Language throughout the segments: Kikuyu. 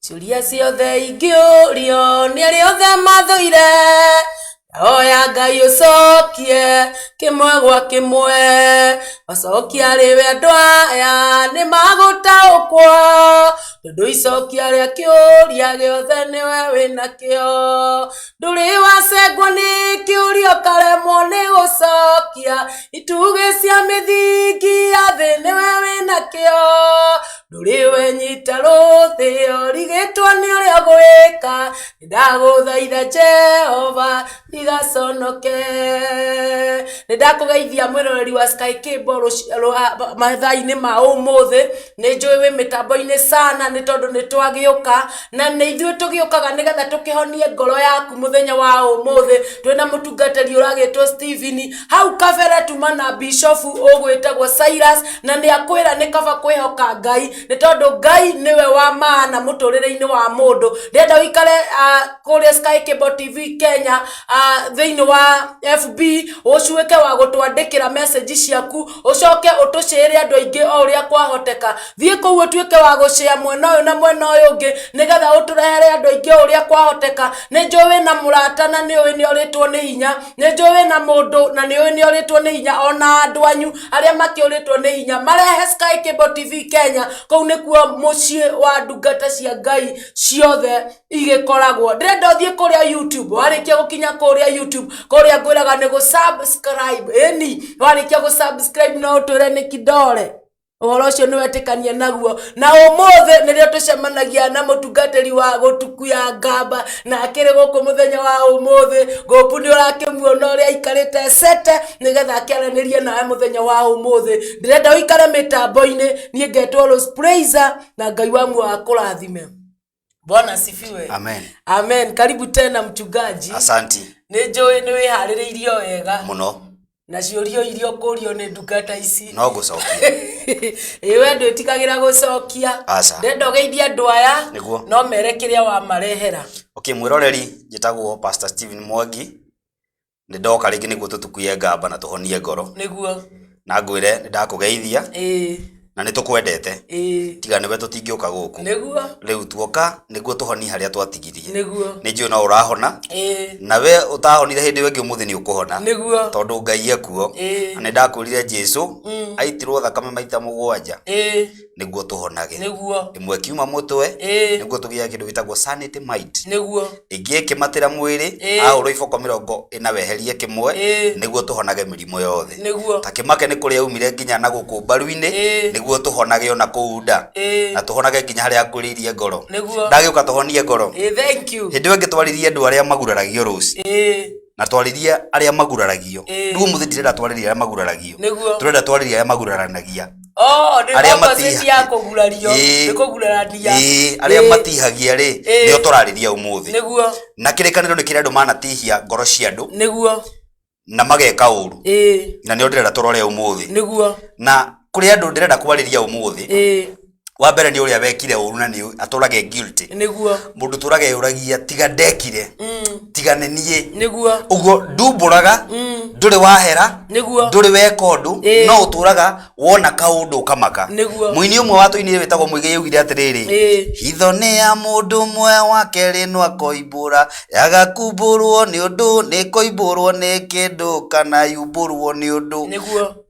Ciũria ciothe ingĩũrio nĩ arĩa othe mathũire, ndahoya Ngai ũcokie kĩmwe gwa kĩmwe. Macokia arĩ we andũ aya nĩ magũtaũkwo, tondũ icokia rĩa kĩũria gĩothe nĩwe wĩnakĩo. Ndũrĩ wacengwo nĩ kĩũria ũkaremwo nĩ gũcokia, itugĩ cia mĩthingi ya thĩ nĩwe wĩnakĩo. Ndũrĩ wenyita rũthĩo rigĩtwo nĩ ũrĩa gwĩka, ndagũthaitha Jehova ndigaconoke. Nĩ ndakũgeithia mwĩroreri wa Sky Cable mathaa-inĩ ma ũmũthĩ, nĩ njũĩ wĩ mĩtambo-inĩ sana nĩ tondũ nĩ twagĩũka, na nĩ ithuĩ tũgĩũkaga nĩgetha tũkĩhonie ngoro yaku mũthenya wa ũmũthĩ. Twĩna mũtungatĩri ũragĩtwo Stephen, hau kabere tuma na bishofu ũgwĩtagwo Cyrus, na nĩ akwĩra nĩ kaba kwĩhoka Ngai, nĩ tondũ Ngai nĩwe wa maana mũtũrĩre-inĩ wa mũndũ. Ndĩrenda ũikare kũrĩa Sky Cable TV Kenya thĩinĩ wa FB, ũcuĩke wa gũtwandĩkĩra message ciaku, ũcoke ũtũcĩĩre andũ aingĩ o ũrĩa kwahoteka. Thiĩ kũu ũtuĩke wa gũcĩa mwena ũyũ na mwena ũyũ ũngĩ, nĩgetha ũtũrehere andũ aingĩ o ũrĩa kwahoteka. Nĩ njũĩ wĩna mũrata na nĩ ũĩ nĩ orĩtwo nĩ hinya, nĩ njũĩ wĩna mũndũ na nĩ ũĩ nĩ orĩtwo nĩ hinya, ona andũ anyu arĩa makĩũrĩtwo nĩ hinya marehe Sky Cable TV Kenya, kũu nĩkuo mũciĩ wa ndungata cia Ngai ciothe igĩkoragwo. Ndĩrenda ũthiĩ kũrĩa YouTube, warĩkia gũkinya kũrĩa YouTube, kũrĩa ngwĩraga nĩ gũ subscribe, ĩni, warĩkia gũ subscribe no ũtwĩre nĩ kidole ũhoro ũcio nĩ wetĩkania naguo. Na ũmũthĩ nĩrĩo tũcemanagia na mũtungatĩri wa gũtuku ya ngamba, na akĩrĩ gũkũ mũthenya wa ũmũthĩ. Ngũmbu nĩ ũrakĩmuona ũrĩa aikarĩte cete nĩgetha akĩaranĩrie nawe mũthenya wa ũmũthĩ. Ndĩrenda ũikare mĩtambo-inĩ, niĩ ngetwo Rose Praiser, na Ngai wa muoyo akũrathime. Bwana asifiwe. Amen. Amen. Karibu tena mchungaji. Asanti. Nĩ njũĩ nĩ wĩharĩrĩirie wega Mũno. Na ciũria iria ũkũrio nĩ ndungata ici. No ngũcokia. Ĩ we ndwĩtigagĩra gũcokia. Aca. Ndĩrenda ũgeithie andũ aya. Nĩguo. No mere kĩrĩa wamarehera. Okay, mwĩroreri, njĩtagwo Pastor Stephen Mwangi. Nĩ ndoka rĩngĩ nĩguo tũtukuye ngamba na tũhonie ngoro. Na ngwĩre nĩ ndakũgeithia. Na nĩ tũkwendete. Tiga nĩwe tũtingĩũka gũkũ. Rĩu tuoka nĩguo tũhonie harĩa twatigirie. Nĩ njũĩ no ũrahona. Na we ũtahonire hĩndĩ ĩyo ĩngĩ ũmũthĩ nĩ ũkũhona. Tondũ Ngai ekuo. Na nĩ ndakwĩrire Jesu aitirwo thakame maita 7 nĩguo tũhonage. Ĩmwe ĩkiuma mũtwe nĩguo tũgĩage kĩndũ gĩtagwo sanity mind. Ĩngĩ ĩkĩmatĩra mwĩrĩ ahũrwo iboko 40 weherie kĩmwe nĩguo tũhonage mĩrimũ yothe. Ta kĩmake nĩ kũrĩa aumire nginya na gũkũ mbaru-inĩ nĩguo tũhonage ona kũu nda. Na tũhonage nginya harĩa akuĩrĩirie ngoro. Ndagĩũka tũhonie ngoro. Thank you. Hĩndĩ ĩyo ĩngĩ twaririe andũ arĩa maguraragio rũci. Na twaririe arĩa maguraragio. Rĩu ũmũthĩ ndirenda twarĩrie arĩa maguraragio. Tũrenda twarĩrie arĩa maguraranagia. Oh, nĩ Arĩa opposite matiha- ya kũgurario, nĩ kũgurarania. Arĩa matihagia rĩ, nĩo tũrarĩria ũmũthĩ. Na kĩrĩkanĩro nĩ kĩrĩa andũ manatihia ngoro cia andũ na mageka ũru. Na nĩo ndĩrenda tũrore ũmũthĩ. Na kũrĩ andũ ndĩrenda kwarĩria ũmũthĩ. Wa mbere nĩ ũrĩa wekire ũru na nĩ atũrage guilty. Mũndũ ũtũraga eyũragia tiga ndekire, tiga nĩ niĩ. Ũguo ndumbũraga, ndũrĩ wahera, ndũrĩ weka ũndũ, no ũtũraga wona kaũndũ ũkamaka. Mũini ũmwe wa tũinire wĩtagwo Mũigai augire atĩrĩrĩ, hitho nĩ ya mũndũ ũmwe wa kerĩ no akoimbũra, yaga kumbũrwo nĩ ũndũ nĩ koimbũrwo nĩ kĩndũ kana yumbũrwo nĩ ũndũ.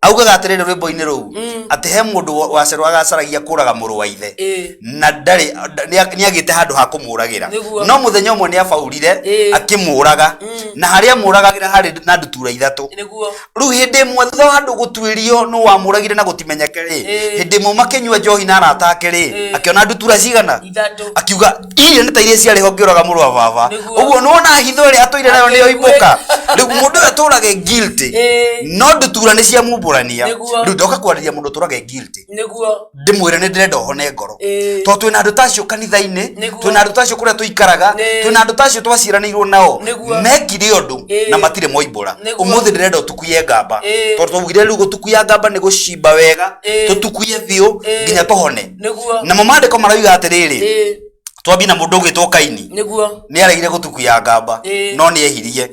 Augaga atĩrĩrĩ rwĩmbo-inĩ rũu atĩ he mũndũ wacerwaga acaragia kũraga mũrũ wa ithe na ndarĩ nĩ agĩte handũ ha kũmũragĩra. No mũthenya ũmwe nĩ abaurire akĩmũraga, na harĩa amũragagĩra harĩ na ndutura 3. Rĩu hĩndĩ ĩmwe thutha wa andũ gũtuĩrio nũ wamũragire na gũtimenyeke rĩ, hĩndĩ ĩmwe makĩnyua njohi na arata ake rĩ, akĩona ndutura cigana? 3. Akiuga iria nĩ ta iria ciarĩ ho ngĩũraga mũrũ wa baba. Ũguo nĩwona hitho ĩrĩa atũire nayo nĩyo imbũka. Rĩu mũndũ ũyũ atũrage guilty, no ndutura nĩ ciamumbũrania. Rĩu ndoka kwarĩria mũndũ ũtũrage guilty, ndĩmwĩre nĩ ndĩrenda ũhone ngoro, tondũ twĩna andũ ta acio kanitha-inĩ, twĩna andũ ta acio kũrĩa tũikaraga, twĩna andũ ta acio twaciaranĩirwo nao, mekire ũndũ na matirĩ moimbũra. Ũmũthĩ ndĩrenda ũtukuye ngamba, tondũ twaugire rĩu gũtukuya ngamba nĩ gũcimba wega, tũtukuye biũ nginya tũhone. Namo maandĩko maroiga atĩrĩrĩ, twambie na mũndũ ũgwĩtwo Kaini. Nĩ aregire gũtukuya ngamba, no nĩ ehirie.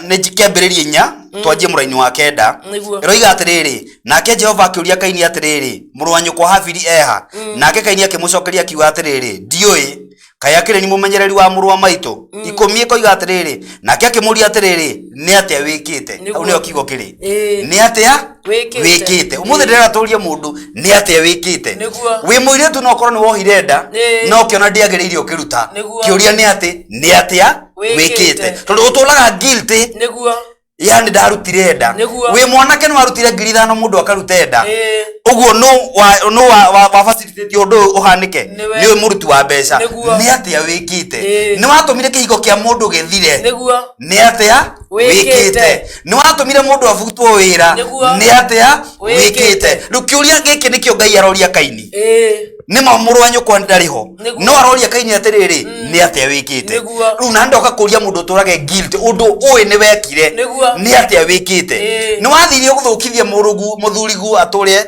Nĩ kĩambĩrĩria 4. Twanjie mũraini wa 9. Nĩguo. Ĩroiga atĩrĩrĩ, nake Jehova akĩũria Kaini atĩrĩrĩ, mũrũ wa nyũkwa Habili eha? Nake Kaini akĩmũcokeria akiuga atĩrĩrĩ, ndiũĩ, kaĩ akĩrĩ ni mũmenyereri wa mũrũ wa maitũ? 10 ĩkoiga atĩrĩrĩ, nake akĩmũũria atĩrĩrĩ, nĩ atĩa wĩkĩte? Nĩguo. Hau nĩho kiugo kĩrĩ. Ĩĩ. Nĩ atĩa Wĩkĩte. wĩkĩte? Ũmũthĩ ndĩrenda tũrie mũndũ, nĩ atĩa wĩkĩte? Nĩguo. Wĩ mũirĩtu no ũkorwo nĩ wohire nda, Ĩĩ. no ũkĩona ndĩagĩrĩire ũkĩruta. Nĩguo. Kĩũria nĩ atĩ, nĩ atĩa Wĩkĩte. wĩkĩte? Tondũ ũtũraga guilty, Nĩguo. yani ndarutire nda. Nĩguo. Wĩ mwanake nĩ warutire 5,000 mũndũ akaruta nda. Ĩĩ. Ũguo nũ wa nũ wa wa, wa facilitate ũndũ ũyũ ũhanĩke? Nĩwe. Nĩ ũyũ mũruti wa mbeca. Nĩguo. Nĩ atĩa wĩkĩte? Ĩĩ. Nĩ watũmire kĩhiko kĩa mũndũ gĩthire. Nĩguo. Nĩ atĩa Wĩkĩte. wĩkĩte? Nĩ watũmire mũndũ abutwo wĩra. Nĩguo. Nĩ atĩa Wĩkĩte. wĩkĩte? Rĩu kĩũria gĩkĩ nĩkĩo Ngai aroria Kaini. Ĩĩ. Nĩ ma mũrũ wa nyũkwa ndarĩ ho, Nĩguo. no aroria Kaini atĩrĩrĩ, nĩ atĩa wĩkĩte? Nĩguo. Rĩu na ndoka kũria mũndũ ũtũrage guilt, ũndũ ũĩ nĩ wekire, Nĩguo. nĩ atĩa wĩkĩte? Ĩĩ. Nĩ wathire gũthũkithia mũrũgu mũthurigu atũre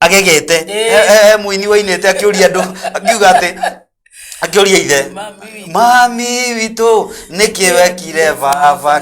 agegete. Ĩĩ. He mũini wainĩte akĩũria andũ, akiuga atĩ, akĩũria ithe, Mami witũ. Mami witũ, nĩkĩ wekire baba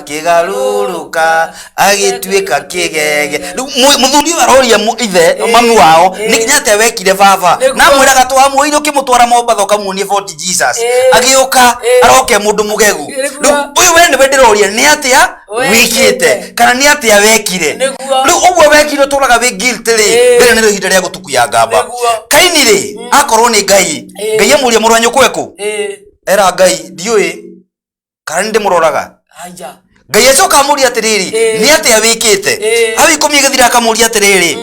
kĩgarũrũka agĩtuĩka kĩgege? Rĩu mũthuri ũyũ aroria ithe, Ĩĩ, mami wao, ĩĩ. nĩ atĩa wekire baba? Nĩguo. Na amwĩraga twamuoire ũkĩmũtwara Mombatha ũkamuonia Fort Jesus, Ĩĩ. agĩũka Ĩĩ. aroke mũndũ mũgegu. Nĩguo. Rĩu ũyũ we nĩwe ndĩroria, nĩ atĩa Wekĩte. wĩkĩte kana nĩ atĩa wekire? Nĩguo. Rĩu ũguo wekire ũtũraga wĩ guilty rĩ, Ĩĩ. rĩrĩ nĩrĩo ihinda rĩa gũtukuya ngamba. Nĩguo. Kaini rĩ, akorwo nĩ Ngai, Ĩĩ. Ngai amũria mũrũ wa nyũkwa ekũ? Ĩĩ. Era Ngai, ndiũĩ kana nĩ ndĩmũroraga. Haya. Ngai acoka amũria atĩrĩrĩ, Ĩĩ. nĩ atĩa wĩkĩte? Ĩĩ. Hau 10 ĩgĩthira akamũria atĩrĩrĩ,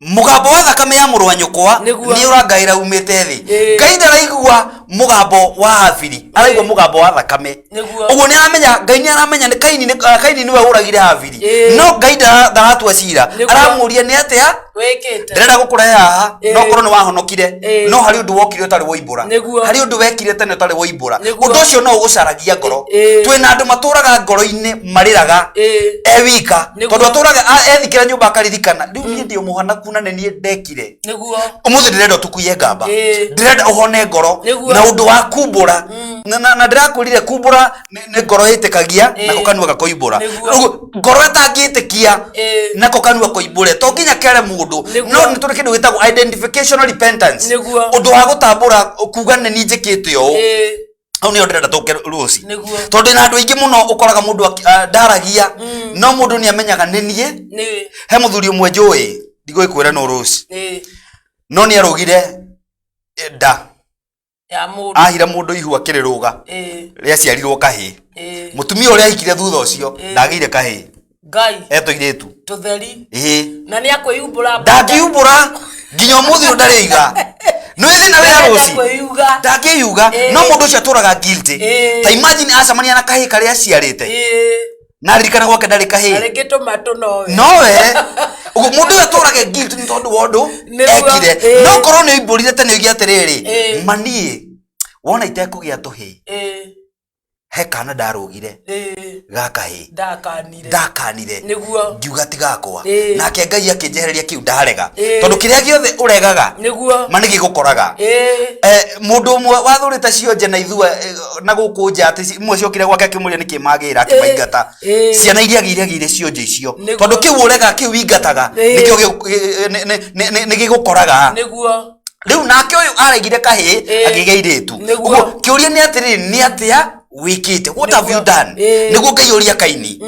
mũgambo wa thakame ya mũrũ wa nyũkwa Nĩguo. nĩ ũrangaĩra umĩte thĩ. Ĩĩ. Ngai ndaraigua mũgambo wa Habili, araigua Ĩĩ. mũgambo wa thakame. Nĩguo. Ũguo nĩ aramenya, Ngai nĩ aramenya nĩ Kaini, nĩ Kaini nĩwe ũragire Habili. Ĩĩ. No Ngai ndaratua cira, Nĩguo. aramũria nĩ atĩa Wĩkĩte. ndĩrenda gũkũrehe haha, Ĩĩ. no korwo nĩ wahonokire, Ĩĩ. no harĩ ũndũ wokire ũtarĩ woimbũra, Nĩguo. harĩ ũndũ wekire tene ũtarĩ woimbũra, Nĩguo. ũndũ ũcio no ũgũcaragia ngoro. Ĩĩ. Twĩna andũ matũraga ngoro-inĩ marĩraga Ĩĩ. e wika, Nĩguo. tondũ atũraga ethikĩra nyũmba akaririkana, rĩu niĩ ndĩ mũhanaku na nĩ niĩ ndekire. Nĩguo. Ũmũthĩ ndĩrenda ũtukuye ngamba, Ĩĩ. ndĩrenda ũhone ngoro Nĩguo. na ũndũ wa kumbũra. Na ndĩrakwĩrire kumbũra nĩ ngoro ĩtĩkagia, Ĩĩ. nako kanua gakoimbũra. Nĩguo. Rĩu ngoro ĩtangĩtĩkia Ĩĩ. nako kanua koimbũre, to nginya kere mũndũ, Nĩguo. no nĩ tũrĩ kĩndũ gĩtagwo identification repentance, Nĩguo. ũndũ wa gũtambũra kuga nĩ niĩ njĩkĩte ũũ. Ĩĩ. Hau nĩho ndĩrenda tũke rũci, Nĩguo. tondũ na andũ aingĩ mũno ũkoraga mũndũ ndaragia, no mũndũ nĩ amenyaga nĩ niĩ. Nĩ. He mũthuri ũmwe njũĩ, ndigũgĩkwĩra no rũci, Ĩĩ. no nĩ arũgire nda Ya mũndũ. Ahira mũndũ ihu akĩrĩrũga, Ĩĩ. rĩaciarirwo kahĩĩ. Ĩĩ. Mũtumia ũrĩa ahikire thutha ũcio ndagĩire kahĩĩ, Ngai. etũirĩtu. Tũtheri. Ĩĩ. Na nĩ akwĩumbũra. Ndangiumbũra nginya ũmũthĩ ũyũ ndarĩiga nĩ thĩna wĩra Ndarenda rũci. kwĩyuga. Ndangĩyuga, Ĩĩ. no mũndũ ũcio atũraga guilty. Ĩĩ. Ta imagine acemania na kahĩĩ karĩa aciarĩte, Ĩĩ. na aririkana gwake ndarĩ Na kahĩĩ. rĩngĩ tũmatũ nowe. Nowe ũguo mũndũ ũyũ atũrage guilt nĩ tondũ wa ũndũ Nĩguo. ekire. Ĩĩ. No korwo nĩ oimbũrire tene oige atĩrĩrĩ, Ĩĩ. maniĩ wona itekũgĩa tũhĩĩ, Ĩĩ. he kana ndarũgire Ĩĩ. gakahĩĩ, Ndakanire. ndakanire, Nĩguo. ngiuga ti gakwa, Ĩĩ. nake Ngai akĩnjehereria kĩu ndarega, Ĩĩ. tondũ kĩrĩa gĩothe ũregaga Nĩguo. ma nĩ gĩgũkoraga. Ĩĩ. Mũndũ ũmwe wathũrĩte cionje na ithua na gũkũ nja atĩ imwe ciokire gwake akĩmũria nĩkĩ magĩra, akĩmaingata. Ĩĩ. Ciana iria agĩire agĩire cionje icio, Nĩguo. tondũ kĩu ũrega kĩu ingataga, Ĩĩ. nĩkĩo nĩ gĩgũkoraga. Nĩguo. Rĩu nake ũyũ aregire kahĩĩ, Ĩĩ. akĩgĩa irĩtu. Nĩguo. Ũguo kĩũria nĩ atĩrĩrĩ, nĩ atĩa wĩkĩte? What have you Nĩguo. done? Ĩĩ. Nĩguo Ngai ũria Kaini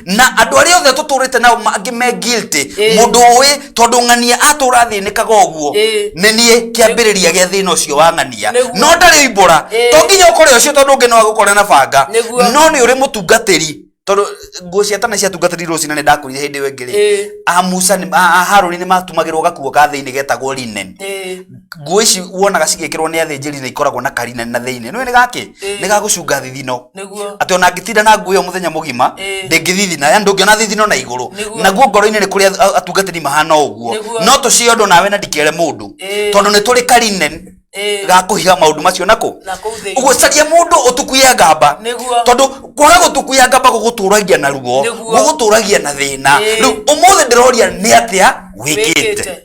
na andũ arĩa othe tũtũrĩte nao angĩ me guilty, Ĩĩ. mũndũ ũĩ tondũ ng'ania atũra thĩnĩkaga ũguo, Ĩĩ. nĩ niĩ kĩambĩrĩria gĩa thĩna ũcio wa ng'ania, Nĩguo. no ndarĩ oimbũra. Ĩĩ. To nginya ũkore ũcio tondũ ũngĩ no agũkore na banga, Nĩguo. no nĩ ũrĩ mũtungatĩri, tondũ nguo cia tene ciatungatĩri rũcinĩ nĩ ndakwĩrire hĩndĩ ĩyo ĩngĩ rĩ, Ĩĩ. A Musa nĩ- a Harũni nĩ matumagĩrwo gakuo ka thĩinĩ getagwo linen. Ĩĩ. Nguo ici wonaga cigĩkĩrwo nĩ athĩnjĩri na ikoragwo na karinen na thĩinĩ, nĩũĩ nĩ gakĩ? Ĩĩ. Nĩ gagũcunga thithino, Nĩguo. atĩ ona angĩtinda na nguo ĩyo mũthenya mũgima, Ĩĩ. ndĩngĩthithina, yani ndũngĩona thithino na igũrũ. Nĩguo. Naguo ngoro-inĩ nĩ kũrĩ atungatĩri mahana o ũguo. Nĩguo. No tũcio andũ nawe na ndikere mũndũ, Ĩĩ. tondũ nĩ tũrĩ karinen Ĩĩ. ga kũhiha maũndũ macio nakũ Na kũu thĩinĩ. Ũguo caria mũndũ ũtukuye ngamba, Nĩguo. tondũ kwaga gũtukuya ngamba gũgũtũragia na ruo, Nĩguo. gũgũtũragia na thĩna. Ĩĩ. Rĩu ũmũthĩ ndĩroria nĩ atĩa wĩkĩte? Wĩkĩte.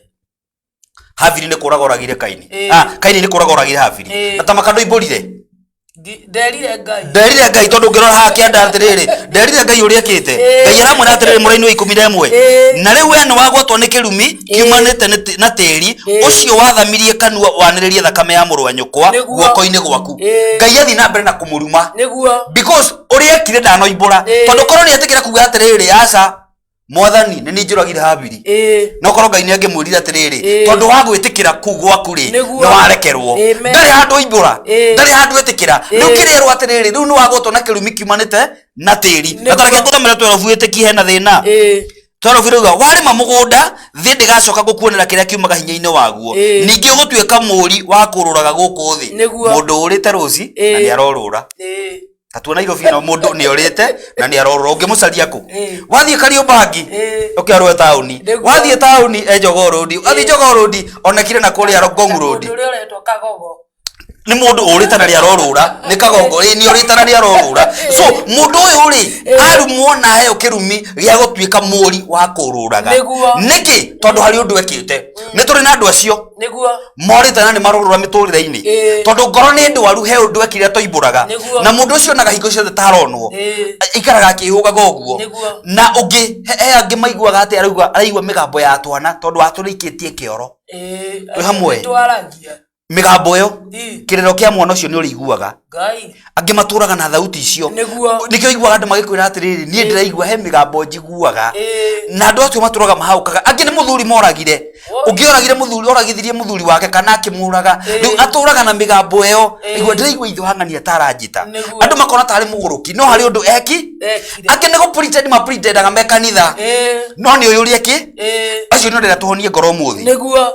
Habili nĩ kũraga oragire Kaini. Ĩĩ. Ah, Kaini nĩ kũraga oragire Habili. Ĩĩ. Na tamaka ndũimbũrire. Nderire Ngai. Nderire Ngai, tondũ ũngĩrora haha kĩanda atĩrĩrĩ, nderire Ngai ũrĩa ekĩte. Ngai aramwĩra atĩrĩrĩ mũraini wa 11, na rĩu we nĩwagwatwo nĩ kĩrumi kiumanĩte na tĩri ũcio wathamirie kanua wanĩrĩrie thakame ya mũrũ wa nyũkwa guoko-inĩ gwaku. Ngai athiĩ na mbere na kũmũruma because ũrĩa ekire ndanoimbũra, tondũ korwo nĩ etĩkĩra kuga atĩrĩrĩ, aca Mwathani, nĩ niĩ njũragire Habili, no korwo Ngai nĩ angĩmwĩrire atĩrĩrĩ, tondũ wa gwĩtĩkĩra kuu gwaku rĩ, nĩ warekerwo. Ndarĩ handũ oimbũra, ndarĩ handũ etĩkĩra. Rĩu kĩrĩrwo atĩrĩrĩ, rĩu nĩ wagwatwo na kĩrumi kiumanĩte na tĩri. Na tareke ngũthomere twerobu wĩtĩkie hena thĩna. Twerobu rauga, warĩma mũgũnda, thĩ ndĩgacoka gũkuonera kĩrĩa kiumaga hinya-inĩ waguo, ningĩ ũgũtuĩka mũũri wa kũũrũraga gũkũ thĩ. Mũndũ ũrĩte rũci na nĩ arorũra. Tatua Nairobi ĩno mũndũ nĩ orĩte na nĩ arorũra, ũngĩmũcaria kũ? Wathiĩ Kariũmbangi, ũkerwo e taũni. Wathiĩ taũni e Jogoo Road. Wathiĩ Jogoo Road onekire na kũrĩa Ngong Road. Mũndũ ũrĩa ũretwo Kagogo. Nĩ mũndũ ũrĩte na nĩ arorũra, nĩ Kagongo, ĩ, nĩ ũrĩte na nĩ arorũra. So mũndũ ũyũ rĩ, arumwo na aheo kĩrumi gĩa gũtuĩka mũri wa kũrũraga. Nĩkĩ? Tondũ harĩ ũndũ ekĩte. Nĩ tũrĩ na andũ acio morĩte na nĩ marorũra mĩtũrĩre-inĩ, tondũ ngoro nĩ ndwaru, he ũndũ ekire toimbũraga. Na mũndũ ũcio onaga hingo ciothe taronwo, aikaraga akĩhũgaga ũguo. Na ũngĩ he angĩ maiguaga atĩ araigua araigua mĩgambo ya twana tondũ atũrĩkĩtie kĩoro. Twĩ hamwe? Nĩtwaragia. Mĩgambo ĩyo, kĩrĩro kĩa mwana ũcio nĩ ũrĩiguaga. Angĩ matũraga na thauti icio. Nĩkĩo ũiguaga andũ magĩkwĩra atĩrĩrĩ, niĩ ndĩraigua he mĩgambo njiguaga. Na andũ acio matũraga mahaũkaga. Angĩ nĩ mũthuri moragire, ũngĩ oragire mũthuri, oragithirie mũthuri wake kana akĩmũraga. Rĩu atũraga na mĩgambo ĩyo, igua ndĩraigua ithe wang'ania taranjĩta. Andũ makona tarĩ mũgũrũki, no harĩ ũndũ eki. Angĩ nĩ gũ pretend ma pretendaga me kanitha, no nĩ ũyũ ũrĩa eki. Acio nĩ ndĩrenda tũhonie ngoro ũmũthĩ.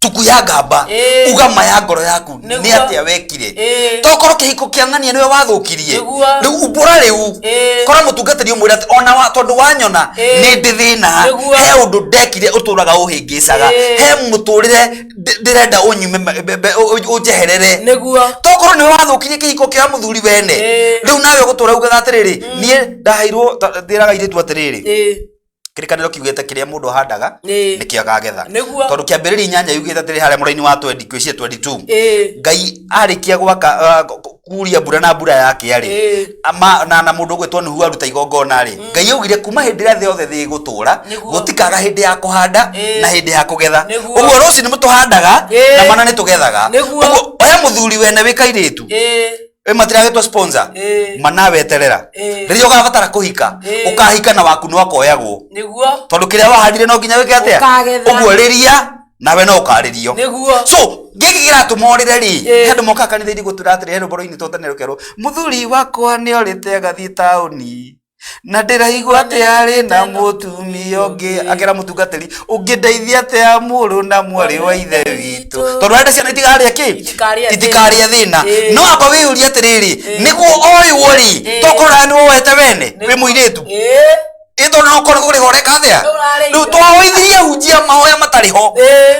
Tuku ya ngamba, uga ma ya ngoro yaku, nĩ atĩa wekire? Tokorwo kĩhiko kĩa ng'ania nĩwe wathũkirie. Rĩu umbũra rĩu. Kora mũtungatĩri ũmwĩre atĩ ona wa, tondũ wanyona nĩ ndĩ thĩna, he ũndũ ndekire ũtũraga ũhĩngĩcaga, he mũtũrĩre ndĩrenda ũnyume ũnjeherere. Tokorwo nĩwe wathũkirie kĩhiko kĩa mũthuri wene. Rĩu nawe ũgũtũra ugaga atĩrĩrĩ, niĩ ndaheirwo, ndĩraga airĩtu atĩrĩrĩ, Kĩrĩkanĩro kiugĩte kĩrĩa mũndũ ahandaga nĩkĩo akagetha. Tondũ Kĩambĩrĩria 8 yugĩte atĩrĩ harĩa mũraini wa 20, ngwĩciria 22, Ngai arĩkia gwaka kuria mbura na mbura yakĩa rĩ, na mũndũ ũgwĩtwo Nuhu aruta igongona rĩ, Ngai augire kuma hĩndĩ ĩrĩa thĩ yothe thĩ ĩgũtũra, gũtikaga hĩndĩ ya kũhanda na hĩndĩ ya kũgetha. Ũguo rũcinĩ tũhandaga na mana nĩ tũgethaga. Ũguo oya mũthuri wene wĩ kairĩtu, ĩ matiragĩtwo sponsor, mana weterera rĩrĩa ũgabatara kũhika, ũkahika na waku no akoyagwo, tondũ kĩrĩa wahandire no nginya wĩke atĩa? Ũguo rĩria nawe no ũkarĩrio. So gĩkĩ kĩratũma ũrĩre rĩ, he andũ mokaga kanitha-inĩ gũtwĩra atĩrĩ, he rwĩmbo rũinĩtwo tene rũkerwo, mũthuri wakwa nĩ orĩte agathiĩ taũni na ndĩraigua atĩ arĩ na mũtumia ũngĩ, akera mũtungatĩri, ũngĩndeithia atĩa mũrũ na mwarĩ wa ithe witũ, tondũ arenda ciana itikarĩe kĩ? Itikarĩe thĩna. No amba wĩyũrie atĩrĩrĩ, nĩguo oywo rĩ, tokorwo nawe nĩwe woete wene wĩ mũirĩtu, ĩ tondũ no ũkorwo kũrĩha ũreka atĩa? Rĩu twahoithirie hunjia mahoya matarĩ ho,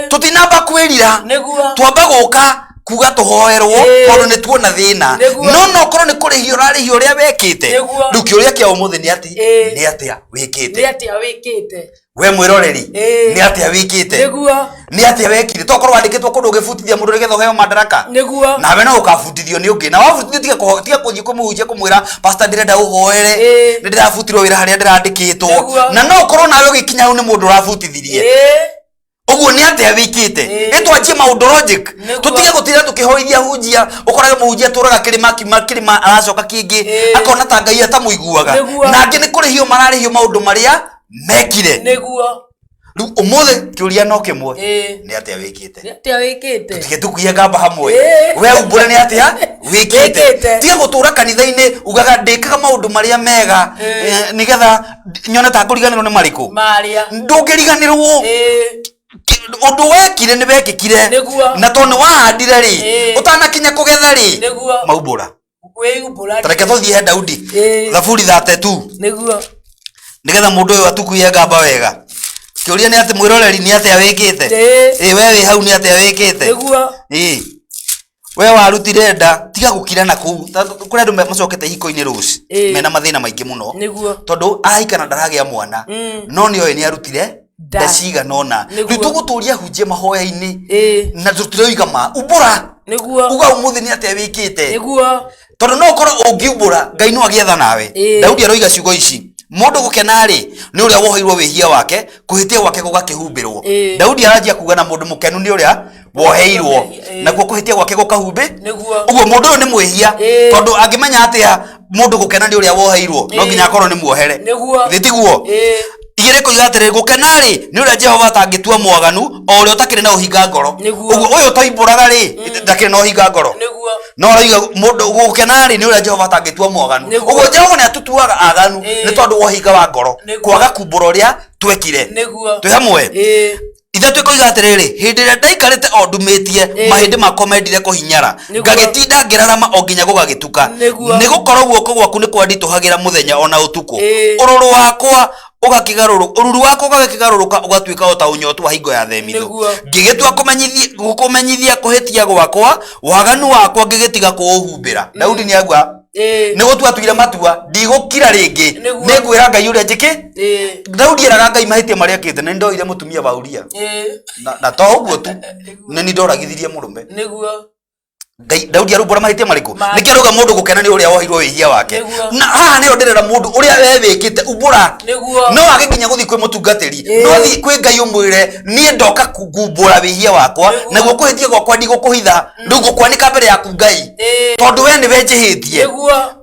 tũtinamba kwĩrira, twamba gũka kuga tũhoerwo, tondũ nĩ tuona thĩna. No no korwo nĩ kũrĩhio ũrarĩhio ũrĩa wekĩte. Rĩu kĩũria kĩa ũmũthĩ nĩ atĩ, nĩ atĩa wĩkĩte? Nĩ atĩa wĩkĩte? We mwĩroreri, nĩ atĩa wĩkĩte? Nĩ atĩa wekire? Tokorwo wandĩkĩtwo kũndũ ũgĩbutithia mũndũ nĩgetha ũheo madaraka. Nawe no ũkabutithio nĩ ũngĩ, na wabutithio tiga kũthiĩ kũmũhunjia kũmwĩra, pastor ndĩrenda ũhoere, nĩ ndĩrabutirwo wĩra harĩa ndĩrandĩkĩtwo. Na no ũkorwo nawe ũgĩkinya hau nĩ mũndũ ũrabutithirie. Ũguo nĩ atĩa wĩkĩte? Nĩ twanjie maũndũ logic. Tũtige gũtinda tũkĩhoithia hunjia, ũkorage mũhunjia atũraga kĩrĩma, akiuma kĩrĩma aracoka kĩngĩ, akona ta Ngai atamũiguaga. Na angĩ nĩ kũrĩhio mararĩhio maũndũ marĩa mekire. Rĩu ũmũthĩ kĩũria no kĩmwe, nĩ atĩa wĩkĩte? Nĩ atĩa wĩkĩte? Tũtige tũkuie ngamba hamwe. We umbũre nĩ atĩa wĩkĩte. Tiga gũtũra kanitha-inĩ ugaga ndĩkaga maũndũ marĩa mega, nĩgetha nyone ta ngũriganĩrwo nĩ marĩkũ. Marĩa. Ndũngĩriganĩrwo. Ũndũ wekire nĩ wekĩkire. Na tondũ nĩ wahandire rĩ, ũtanakinya kũgetha rĩ, maumbũra. Wĩumbũra. Tareke tũthiĩ he Daudi. Thaburi 32. Nĩgetha mũndũ ũyũ atukuye ngamba wega. Kĩũria nĩ atĩ mwĩroreri, nĩ atĩa wĩkĩte? Ĩ we wĩ hau, nĩ atĩa wĩkĩte? Ĩ we warutire nda, tiga gũkira na kũu. Kũrĩ andũ macokete ihiko-inĩ rũci mena mathĩna maingĩ mũno, tondũ ahika na ndaragĩa mwana, no nĩ oĩ nĩ arutire nda cigana ũna. Rĩu tũgũtũria hunjia mahoya-inĩ na tũtiroiga ma umbũra. Uga ũmũthĩ nĩ atĩa wĩkĩte? Tondũ no ũkorwo ũngiumbũra, Ngai no agĩe tha nawe. Daudi aroiga ciugo ici, mũndũ gũkena-rĩ, nĩ ũrĩa woheirwo wĩhia wake, kũhĩtia gwake gũgakĩhumbĩrwo. Daudi aranjia kuga na mũndũ mũkenu nĩ ũrĩa woheirwo, nakuo kũhĩtia gwake gũkahumbĩ. Ũguo mũndũ ũyũ nĩ mwĩhia, tondũ angĩmenya atĩa mũndũ gũkena nĩ ũrĩa woheirwo, no nginya akorwo nĩ muohere. Githĩ tiguo? Igĩrĩ koiga atĩrĩ, gũkena-rĩ, nĩ ũrĩa Jehova atangĩtua mwaganu, o ũrĩa ũtakĩrĩ na ũhinga ngoro. Ũguo ũyũ ũtoimbũraga-rĩ, ndakĩrĩ na ũhinga ngoro. No aroiga mũndũ gũkena-rĩ nĩ ũrĩa Jehova atangĩtua mwaganu. Ũguo Jehova nĩ atũtuaga aganu nĩ tondũ wa ũhinga wa ngoro, kwaga kumbũra ũrĩa twekire. Twĩ hamwe? Ithatũ ĩkoiga atĩrĩrĩ, hĩndĩ ĩrĩa ndaikarĩte o ndumĩtie, mahĩndĩ makwa mendire kũhinyara, ngagĩtinda ngĩrarama o nginya gũgagĩtuka. Nĩ gũkorwo guoko gwaku nĩ kwanditũhagĩra mũthenya o na ũtukũ, ũrũrũ wakwa ũgakĩgarũrũka, ũruru wakwa ũgakĩgarũrũka ũgatuĩka o ta ũnyotu wa hingo ya themithũ. Ngĩgĩtua gũkũmenyithia kũhĩtia gwakwa, waganu wakwa ngĩgĩtiga kũũhumbĩra. Daudi nĩ agua nĩ gũtua atuire matua, ndigũkira rĩngĩ, nĩ ngwĩra Ngai ũrĩa njĩkĩ. Daudi eraga Ngai mahĩtia marĩa ekĩte, na nĩ ndoire mũtumia wa Uria, na to ũguo tu, nĩ nĩ ndoragithirie mũrũme. Ngai Daudi arumbũra mahĩtia marĩkũ? Nĩkĩo arauga mũndũ gũkena nĩ ũrĩa woheirwo wĩhia wake. Na haha nĩho ndĩrera mũndũ ũrĩa we wĩkĩte umbũra. No wage nginya gũthiĩ kwĩ mũtungatĩri, no thiĩ kwĩ Ngai ũmwĩre, niĩ ndoka kumbũra wĩhia wakwa, naguo kũhĩtia gwakwa ndigũkũhitha, rĩu ngũkwanĩka mbere yaku Ngai, tondũ we nĩwe njĩhĩtie,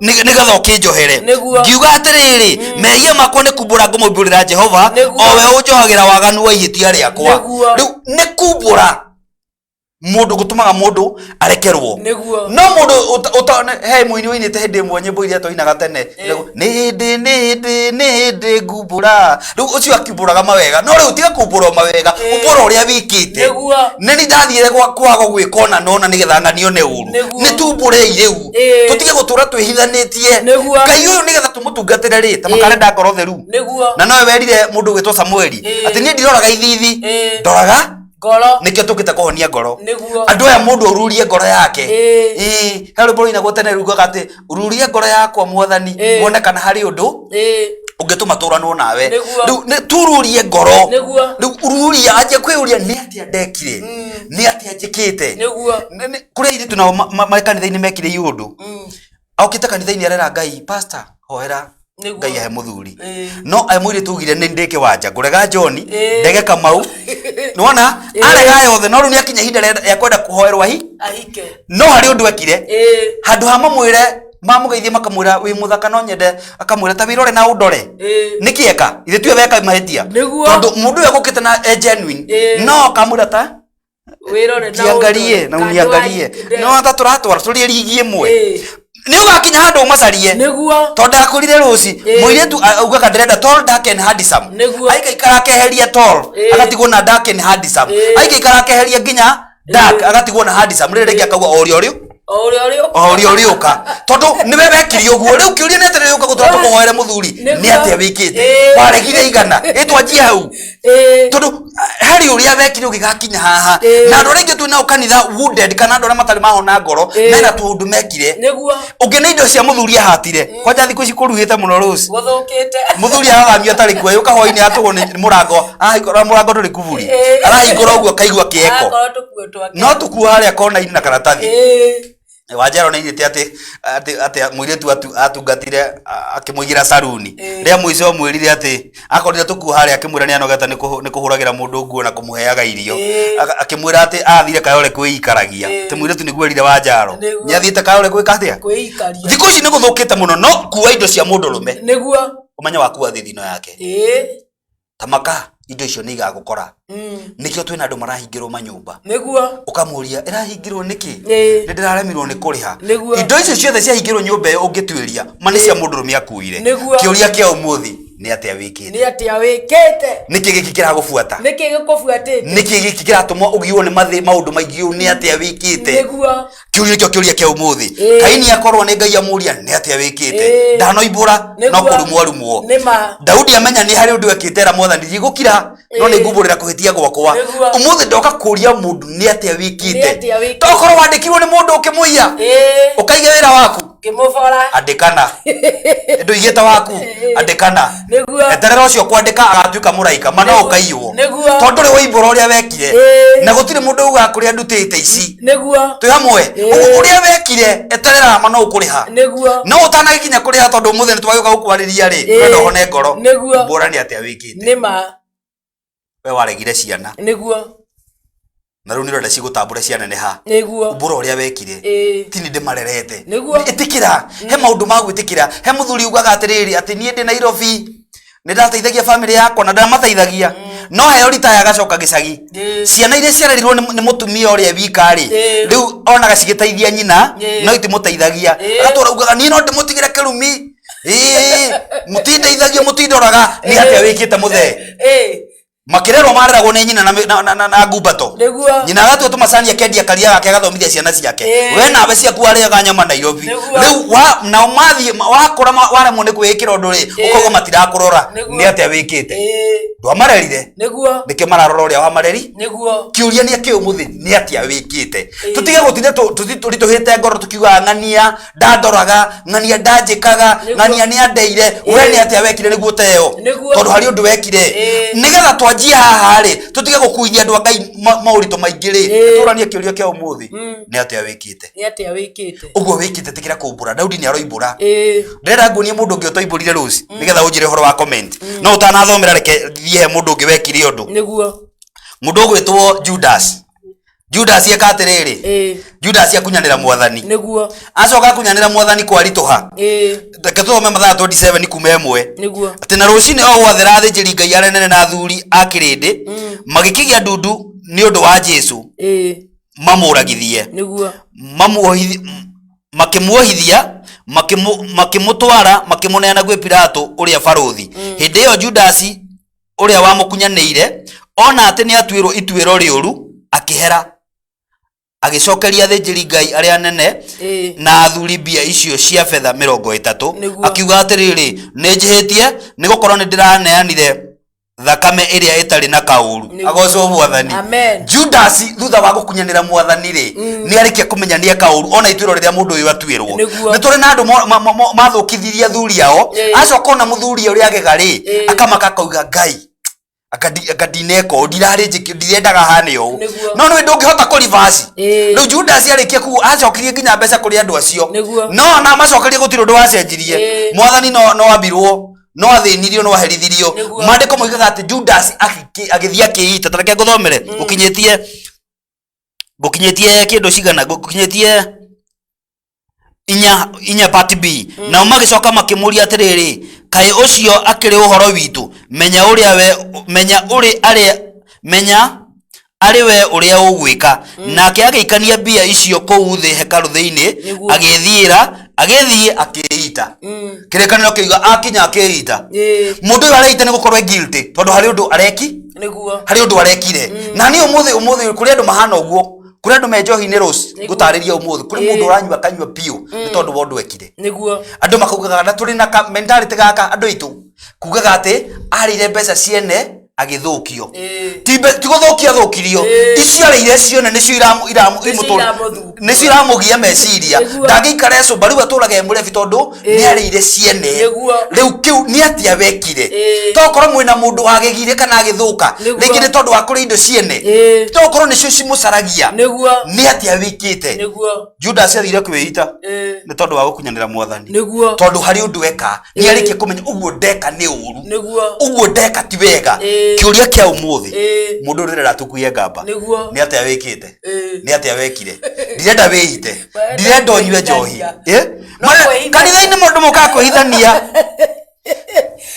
nĩgetha ũkĩnjohere. Ngiuga atĩrĩrĩ, mehia makwa nĩ kumbũra ngũmũmbũrĩra Jehova, o we ũnjohagĩra waganu wa ihĩtia rĩakwa. Rĩu nĩ kumbũra mũndũ gũtũmaga mũndũ arekerwo. No mũndũ he mũini ũinĩte hĩndĩ ĩmwe nyĩmbo iria twainaga tene, nĩ hĩndĩ nĩ hĩndĩ nĩ hĩndĩ ngumbũra, rĩu ũcio akiumbũraga mawega, no rĩu tiga kumbũra o mawega, umbũra ũrĩa wĩkĩte. Nĩ ni ndathire kwaga gwĩka ona nona nĩgetha ng'anio nĩ ũru. Nĩ tumbũrei rĩu, tũtige gũtũra twĩhithanĩtie. Ngai ũyũ nĩgetha tũmũtungatĩre rĩ, ta makarenda ngoro theru. Na nowe werire mũndũ ũgwĩtwo Samueli atĩ niĩ ndiroraga ithithi, ndoraga ngoro. Nĩkĩo tũkĩte kũhonia ngoro. Andũ aya mũndũ ũrurie ngoro yake. Ĩĩ, he rwĩmbo rũinagwo tene rugaga atĩ ururia ngoro yakwa mwathani, wone kana harĩ ũndũ ũngĩtũma tũranwo nawe. Rĩu nĩ tururie ngoro. Rĩu ururia, anjia kwĩyũria nĩ atĩa ndekire, nĩ atĩa njĩkĩte. Kũrĩ airĩtu nao marĩ kanitha-inĩ mekire iũndũ, okĩte kanitha-inĩ arera Ngai, pastor hoera Ngai ahe mũthuri. No ae mũirĩtu ugire nĩ ndĩ kĩwanja ngũrega John, ndege Kamau, nĩwona arega yothe, no rĩu nĩakinya ihinda rĩa kwenda kũhoerwo ahi ahike, no harĩ ũndũ ekire. Handũ ha mamwĩre mamũgeithie makamwĩra wĩ mũthaka no nyende, akamwĩra ta wĩrore na ũndore. Nĩkĩ eka ithe tiwe weka mahĩtia? Tondũ mũndũ ũyũ egũkĩte na e genuine, no akamwĩra ta wĩrore na jiangalie na uniangalie, no hata tũratwara tũrĩ rigi ĩmwe. Nĩ ũgakinya handũ ũmacarie, tondũ ndakũrire rũci. Mũirĩtu augaga ndĩrenda tall, dark and handsome. Aikaikara akeheria tall, agatigwo na dark and handsome. Aikaikara akeheria nginya dark, agatigwo na handsome. Rĩrĩ rĩngĩ akauga o ũrĩa ũrĩ o ũrĩa ũrĩ o ũrĩa ũrĩũka, tondũ nĩwe wekire ũguo. Rĩu kĩũria nĩ atĩrĩrĩ, ũka gũtũra tũkũhoere mũthuri, nĩ atĩa wĩkĩte? Waregire igana ĩtwanjie hau, tondũ harĩ ũrĩa wekire ũgĩgakinya haha. Na andũ arĩa aingĩ twĩ nao kanitha wounded, kana andũ arĩa matarĩ mahona ngoro, mena tũũndũ mekire. Ũngĩ nĩ indo cia mũthuri ahatire. Kwanja thikũ ici kũruhĩte mũno rũci. Gũthũkĩte. Mũthuri arathamio atarĩ kuo, yũka hwainĩ atũgwo nĩ mũrango, arahingũra mũrango ndũrĩ kuburi, arahingũra ũguo kaigua kĩeko. Arakorwo tũkuo twake. No tũkuo harĩa kona-inĩ na karatathi. Wanjaro nĩ inĩte atĩ mũirĩtu atungatire akĩmũigĩra saruni. Rĩa mũico mwĩrire atĩ akorire tũkuo harĩa, akĩmwĩra nĩ anogete nĩ kũhũragĩra mũndũ nguo na kũmũheaga irio. Akĩmwĩra atĩ athire Kayole kwĩikaragia, atĩ mũirĩtu nĩguo erire Wanjaro nĩ athiĩte Kayole gwĩka atĩa? Kwĩikaria. Thikũ ici nĩ gũthũkĩte mũno, no kua indo cia mũndũ rũme, ũmenye wakua thithino yake, tamaka indo icio nĩ igagũkora. Nĩkĩo twĩna andũ marahingĩrwo manyũmba. Ũkamũria ĩrahingĩrwo nĩkĩ? Nĩ ndĩraremirwo nĩ kũrĩha. Indo icio ciothe ciahingĩrwo nyũmba ĩyo, ũngĩtuĩria ma nĩ cia mũndũ rũme akuire. Kĩũria kĩa ũmũthĩ nĩ atĩa wĩkĩte? Nĩ atĩa wĩkĩte? Nĩkĩ gĩkĩ kĩragũbuata? Nĩkĩ gĩkũbuatĩte? Nĩkĩ gĩkĩ kĩratũma ũgiwo nĩ maũndũ maingĩ ũũ? Nĩ atĩa wĩkĩte? Kĩũria nĩkĩo kĩũria kĩa ũmũthĩ. Kaini akorwo nĩ Ngai amũria nĩ atĩa wĩkĩte, ndanoimbũra, no kũrumwo arumwo. Daudi amenya nĩ harĩ ũndũ ekĩte, era mwathani ndigũkira, no nĩ ngumbũrĩra kũhĩtia gwakwa. Ũmũthĩ ndoka kũria mũndũ nĩ atĩa wĩkĩte. Tokorwo wandĩkirwo nĩ mũndũ ũkĩmũiya, ũkaige wĩra waku. Ngĩmũbora. Andĩkana. Ndũigĩte waku. Andĩkana. Nĩguo. Eterera ũcio kwandĩka agatuĩka mũraika ma no ũkaiywo. Nĩguo. Tondũ ndũrĩ waibũra ũrĩa wekire. Na gũtirĩ mũndũ ugaga kũrĩa ndutĩte ici. Nĩguo. Twĩ hamwe. Ĩĩ. Ũguo ũrĩa wekire eterera ma no ũkũrĩha. Nĩguo. No ũtanagĩkinya kũrĩha tondũ ũmũthĩ nĩ twagĩũka gũkwarĩria rĩ, ũrenda ũhone ngoro. Nĩguo. Mbũra nĩ atĩa wĩkĩte. Nĩma. We waregire ciana. Nĩguo. Na rĩu nĩ ũrenda cigũtambũre cianeneha. Nĩguo. Umbũra ũrĩa wekire. Ĩĩ. Ti nĩ ndĩmarerete. Nĩguo. Ĩtĩkĩra. He maũndũ ma gwĩtĩkĩra. He mũthuri ugaga atĩrĩrĩ atĩ niĩ ndĩ Nairobi nĩ ndateithagia bamĩrĩ yakwa na ndamateithagia. No heo ritaya agacoka gĩcagi. Ĩĩ. Ciana iria ciarerirwo nĩ mũtumia ũrĩa wika rĩ, Ĩĩ. rĩu onaga cigĩteithia nyina Ĩĩ. no itimũteithagia. Ĩĩ. Agatũra ugaga niĩ no ndĩmũtigĩre kĩrumi. Ĩĩ, mũtindeithagia mũtindoraga nĩ atĩa wĩkĩte mũthee. Ĩĩ. Makĩrerwo mareragwo nĩ nyina na, na, na, na, na ngumbato. Nĩguo. Nyina agatua tũmacani akendia karia gake agathomithia ciana ciake. Ĩĩ. We nawe ciaku warĩaga nyama Nairobi. Nĩguo. Rĩu wa, nao mathiĩ wakũra waremwo nĩ kwĩĩkĩra ũndũ rĩ, Ĩĩ. ũkauga matirakũrora. Nĩguo. Nĩ atĩa wĩkĩte? Ĩĩ. Ndwamarerire? Nĩguo. Nĩkĩo mararora ũrĩa wamareri? Nĩguo. Kĩũria nĩ kĩ ũmũthĩ nĩ atĩa wĩkĩte? Ĩĩ. Tũtige gũtinda tũritũhĩte ngoro tũkiugaga ng'ania ndandoraga ng'ania ndanjĩkaga Nĩguo. ng'ania nĩ andeire we nĩ atĩa wekire nĩguo ũteo Nĩguo. tondũ harĩ ũndũ wekire Ĩĩ. nĩgetha twanjie haha rĩ tũtige gũkuithia andũ a Ngai maũritũ maingĩ rĩ Ĩĩ. tũranie kĩũria kĩa ũmũthĩ nĩ atĩa wĩkĩte Nĩ atĩa wĩkĩte? ũguo wĩkĩte tĩkĩra kũmbũra Daudi nĩ aroimbũra Ĩĩ. ndĩrenda nguonie mũndũ ũngĩ ũtoimbũrire rũci nĩgetha ũnjĩre ũhoro wa comment no ũtanathomera reke thiĩ he mũndũ ũngĩ wekire ũndũ Nĩguo. Mũndũ ũgwĩtwo Judas Judas eka atĩrĩrĩ Ĩĩ. Judas akunyanĩra mwathani Nĩguo. Acoka akunyanĩra mwathani kwaritũha. Ĩĩ. Reke tũthome Mathayo 27 kuma 1. Nĩguo. Atĩ na rũcinĩ o gwathera athĩnjĩri Ngai arĩa anene na athuri a kĩrĩndĩ magĩkĩgĩa ndundu nĩ ũndũ wa Jesu Ĩĩ. mamũragithie. Nĩguo. Makĩmuohithia makĩmũtwara makĩmũneana gwĩ Pilato ũrĩa barũthi. Hĩndĩ ĩyo Judasi ũrĩa wamũkunyanĩire ona atĩ nĩatuĩrwo ituĩro rĩũru, akĩhera, agĩcokeria athĩnjĩri-Ngai arĩa anene na athuri mbia icio cia betha 30, akiuga atĩrĩrĩ, Nĩnjĩhĩtie, nĩ gũkorũo nĩndĩraneanire thakame ĩrĩa ĩtarĩ na kaũru. Agoocwo Mwathani. Amen. Judasi thutha wa gũkunyanĩra Mwathani rĩ, nĩarĩkia kũmenya nĩeka ũru, ona ituĩro rĩrĩa mũndũ ũyũ atuĩrwo. Nĩ tũrĩ na andũ mathũkithirie athuri ao, acoka ona mũthuri ũrĩa agega rĩ, akamaka akauga Ngai, anga ndineka ũũ, ndirarĩ njĩki, ndirendaga hane ũũ. No nĩũĩ ndũngĩhota kũ reverse. Rĩu Judas arĩkia kuga, acokirie nginya mbeca kũrĩ andũ acio. No ona amacokerie gũtirĩ ũndũ wacenjirie. Mwathani no ambirwo, no athĩnirio, no aherithirio. Maandĩko moigaga atĩ Judas agĩthiĩ akĩĩita. Ta reke ngũthomere, ngũkinyĩtie ngũkinyĩtie kĩndũ cigana, ngũkinyĩtie 4 part B. Nao magĩcoka makĩmũria atĩrĩrĩ, kaĩ ũcio akĩrĩ ũhoro witũ? Menya ũrĩa we, menya ũrĩ arĩa, menya arĩ we ũrĩa ũgwĩka. Nake agĩikania mbia icio kũu thĩ hekarũ thĩinĩ, agĩĩthiĩra, agĩthiĩ akĩĩita. Kĩrĩkanĩro kĩuga akinya akĩĩita. Mũndũ ũyũ areita nĩ gũkorwo e guilty, tondũ harĩ ũndũ areki, harĩ ũndũ arekire. Na niĩ ũmũthĩ, ũmũthĩ kũrĩ andũ mahana ũguo, kũrĩ andũ me njohi-inĩ Rose, ngũtarĩria ũmũthĩ, kũrĩ mũndũ ũranyua akanyua biũ nĩ tondũ wa ũndũ ekire. Andũ makaugaga na tũrĩ na ka mentality gaka andũ aitũ, kugaga atĩ arĩire mbeca ciene agĩthũkio. Ti ti gũthũkia athũkirio, icio arĩire ciene nĩcio Nĩcio iramũthũkia. nĩcio iramũgia meciria. Ndangĩikara ecũmba, rĩu atũraga e mũrebi tondũ nĩ arĩire ciene. Rĩu kĩu nĩ atĩa wekire? Tokorwo mwĩna mũndũ wagegire kana agĩthũka, rĩngĩ nĩ tondũ wa kũrĩa indo ciene. Tokorwo nĩcio cimũcaragia. Nĩ atĩa wĩkĩte? Judas athire kwĩita nĩ tondũ wa gũkunyanĩra Mwathani. Tondũ harĩ ũndũ eka, nĩ arĩkia kũmenya ũguo ndeka nĩ ũru. Ũguo ndeka ti wega. Kĩũria kĩa ũmũthĩ, mũndũ ũrĩa ũrera tũkuie ngamba, nĩ atĩa wĩkĩte? Nĩ atĩa wekire? Ndirenda wĩite, ndirenda ũnyue njohi. No kwĩhithania. Kanitha-inĩ mũndũ mokaga kwĩhithania.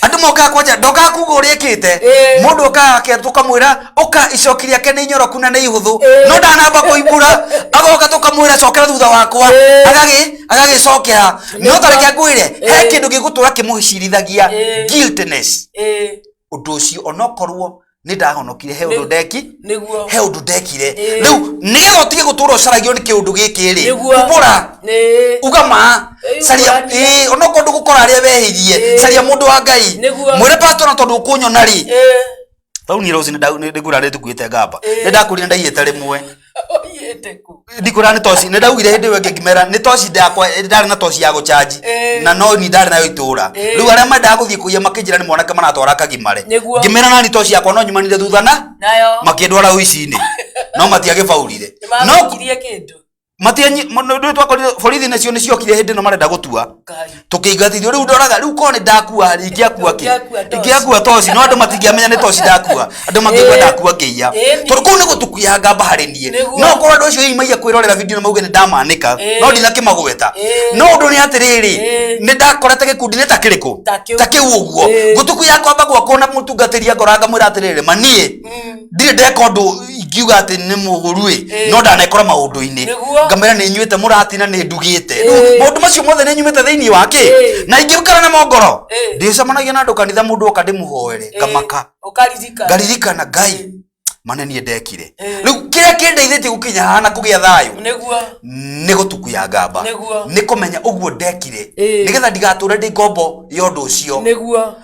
Andũ mokaga kwanja, ndokaga kuga ũrĩa ĩkĩte. Mũndũ okaga ake tũkamwĩra, ũka icoki rĩake nĩ inyoroku na nĩ ihũthũ. No ndanamba kũimbũra, agoka tũkamwĩra cokera thutha wakwa. Agagĩcokera. No ta reke ngwĩre, he kĩndũ gĩgũtũra kĩmũcirithagia, guiltiness. Ũndũ ũcio onokorwo nĩ ndahonokire, he ũndũ ndeki, he ũndũ ndekire. Rĩu nĩgetha ũtige gũtũra ũcaragio nĩ kĩũndũ gĩkĩ rĩ, umbũra, uga ma, caria, onokorwo ndũgũkora arĩa wehĩirie, caria mũndũ wa Ngai, mwĩre pastor na tondũ ũkũnyona rĩ, rĩu niĩ rũcinĩ nĩ ngwĩra nĩ tũkuĩte ngamba, nĩ ndakwĩrire ndaiyĩte rĩmwe. Ũiyĩte kũ? Ndikwĩra nĩ toci nĩ ndaugire hĩndĩ ĩyo ĩngĩ ngĩmera nĩ toci ndakwa ndarĩ na toci ya gũcanji na no ni ndarĩ nayo itũra. Rĩu arĩa mendaga gũthiĩ kũiya makĩnjĩra nĩ mwanake maratwara kagimare. Ngĩmera nani toci yakwa no nyumanire thutha na Nayo. Makĩndwara ũici-inĩ no matiagĩbaurire. No Nĩmagũikirie kĩndũ. Matianyi nĩ twakorire borithi nacio nĩ ciokire hĩndĩ ĩno marenda gũtua. Ngai. Tũkĩingatithio. Rĩu ndoraga rĩu korwo nĩ ndakua rĩ, ingĩakua kĩ? Ũngĩakua toci. Ingĩakua toci, no andũ matingĩamenya nĩ toci ndakua, andũ mangĩigua ndakua ngĩiya, tondũ kũu nĩ gũtukuya ngamba harĩ niĩ. No korwo andũ acio hihi maiya kwĩrorera video na mauge nĩ ndamanĩka, no ndinakĩmagweta. No ũndũ nĩ atĩrĩrĩ, nĩ ndakorete gĩkundi-inĩ ta kĩrĩkũ? Ta kĩu. Ta kĩu ũguo. Ngũtukuya kwamba gwakwo na mũtungatĩri angora ngamwĩra atĩrĩrĩ, ma niĩ ndirĩ ndeka ũndũ ingiuga atĩ nĩ mũũru ĩ, no ndanekora maũndũ-inĩ. Ngamwĩra nĩ nyuĩte mũratina, nĩ ndugĩte. Rĩu maũndũ macio mothe nĩ nyumĩte thĩinĩ wa kĩ na ingĩikara namo ngoro. Ndĩcemanagia na andũ kanitha, mũndũ oka ndĩmũhoere, ngamaka. Ũkaririkana. Ngaririkana Ngai mane niĩ ndekire. Rĩu kĩrĩa kĩndeithĩtie gũkinya haha na kũgĩa thayũ nĩ gũtukuya ngamba, nĩ kũmenya ũguo ndekire, nĩgetha ndigatũre ndĩ ngombo ya ũndũ ũcio.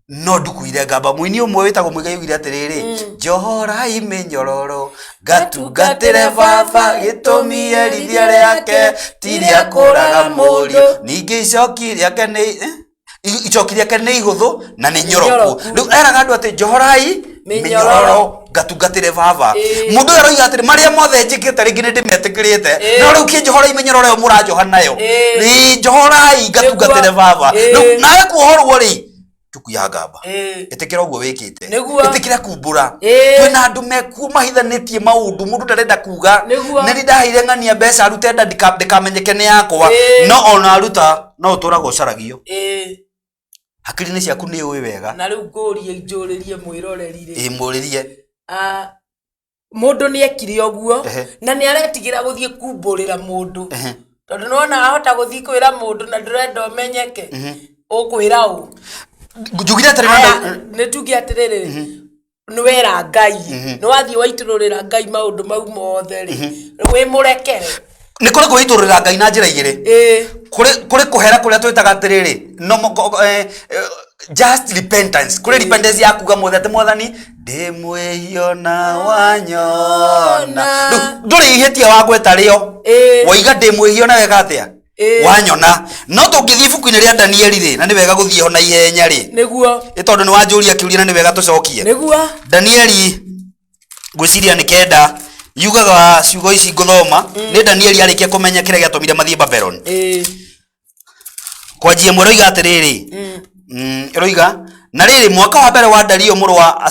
No ndukuire ngamba. Mũini ũmwe wĩtagwo Mũigai augire atĩrĩrĩ, njohorai mĩnyororo ngatungatĩre baba, gĩtũmi erithia rĩake ti rĩa kũraga mũriũ, ningĩ icoki rĩake nĩ icoki rĩake nĩ ihũthũ na nĩ nyoroku. Nyoroku. Rĩu eraga andũ atĩ njohorai mĩnyororo. Mĩnyororo ngatungatĩre baba. Mũndũ ũyũ aroiga atĩrĩ, marĩa mothe njĩkĩte rĩngĩ nĩ ndĩmetĩkĩrĩte, no rĩu kĩnjohorai mĩnyororo ĩyo mũranjoha nayo. Ĩĩ, njohorai ngatungatĩre baba. Rĩu nawe kuohorwo rĩ, tukuya ngamba. Ĩtĩkĩra ũguo wĩkĩte. Ĩtĩkĩra kumbũra. Twĩna andũ mekuo mahithanĩtie maũndũ, mũndũ ndarenda kuga. Nĩ ndaheire ng'ania mbeca arute nda ndĩkamenyeke nĩ yakwa. No ona aruta no ũtũraga ũcaragio. Hakiri-inĩ ciaku nĩ ũĩ wega. Na rĩu ngũrie njũrĩrie mwĩroreri rĩ. Ĩĩ, mũrĩrie. Ah, mũndũ nĩ ekire ũguo na nĩ aretigĩra gũthiĩ kumbũrĩra mũndũ, tondũ nĩwona ahota gũthiĩ kwĩra mũndũ na ndũrenda ũmenyeke, ũkwĩra ũ? Njugire atĩrĩ Aya, nĩ tuge atĩrĩrĩ, nĩ wera Ngai, nĩ wathiĩ waitũrũrĩra Ngai maũndũ mau mothe rĩ, wĩ mũrekere. Nĩ kũrĩ kwĩitũrũrĩra Ngai na njĩra igĩrĩ. Kũrĩ kũhera kũrĩa twĩtaga atĩrĩrĩ no just repentance. Kũrĩ repentance ya kuga mothe atĩ Mwathani, ndĩ mwĩhio na wanyona. Rĩu ndũrĩ ihĩtia wagweta rĩo. Waiga ndĩ mwĩhio na weka atĩa? Wanyona. No tũngĩthiĩ ibuku-inĩ rĩa Danieli rĩ, na nĩ wega gũthiĩ ho na ihenya rĩ, ĩ tondũ nĩ wanjũria kĩũria na nĩ wega tũcokie. Danieli ngwĩciria nĩ 9 yugaga ciugo ici ngũthoma. Nĩ Danieli arĩkia kũmenya kĩrĩa gĩatũmire mathiĩ Babylon. Kwanjia ĩmwe ĩroiga atĩrĩrĩ, ĩroiga na rĩrĩ, mwaka wa mbere wa Dario mũrũ wa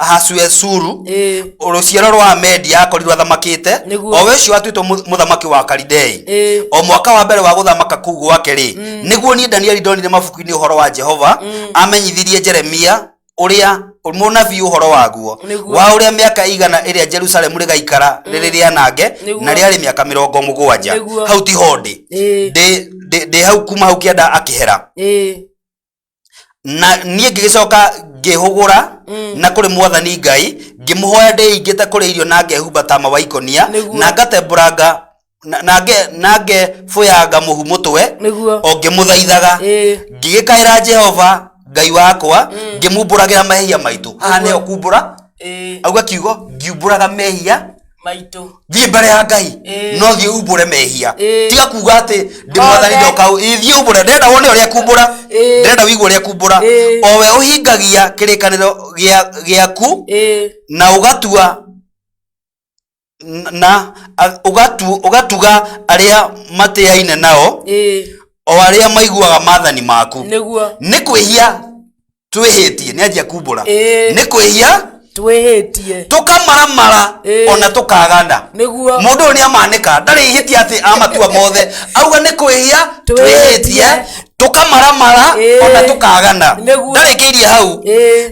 Ahasuerus, rũciaro rwa Media akorirwo athamakĩte, o we ũcio watuĩtwo mũthamaki wa Kalidei, o mwaka wa mbere wa gũthamaka kũu gwake rĩ, nĩguo niĩ Danieli ndonire mabuku-inĩ ũhoro wa Jehova amenyithirie Jeremia ũrĩa mũnabii ũhoro waguo, wa ũrĩa mĩaka 100 ĩrĩa Jerusalemu rĩgaikara rĩrĩ rĩanange, na rĩarĩ mĩaka 70. Hau tiho ndĩ. Ndĩ hau kuma hau kĩanda akĩhera. Na niĩ ngĩgĩcoka ngĩhũgũra na kũrĩ Mwathani Ngai, ngĩmũhoya ndĩingĩte kũrĩ irio na ngehumba tama wa ikũnia, na ngatembũranga na ngebũyanga mũhu mũtwe, o ngĩmũthaithaga, ngĩgĩkaĩra Jehova Ngai wakwa, ngĩmumbũragĩra mehia maitũ. Haha nĩho kumbũra. Auga kiugo ngiumbũraga mehia maitũ. Thiĩ mbere ya Ngai. No thiĩ umbũre mehia. Tiga kuga atĩ ndĩ Mwathani Mothe. ndoka. Ĩĩ, thiĩ umbũre, ndĩrenda wone ũrĩa kumbũra. Ndĩrenda wĩigue ũrĩa kumbũra. O we ũhingagia kĩrĩkanĩro gĩaku na ũgatua na ũgatuga arĩa matĩaine nao, o arĩa maiguaga maathani maku. Nĩ kwĩhia twĩhĩtie, nĩ anjia kumbũra. Nĩ kwĩhia twĩhĩtie, tũkamaramara, ona tũkagana. Mũndũ ũyũ nĩ amanĩka, ndarĩ ihĩtia atĩ amatua mothe, auga nĩ kwĩhia twĩhĩtie, tũkamaramara, ona tũkagana. Ndarĩkĩirie hau.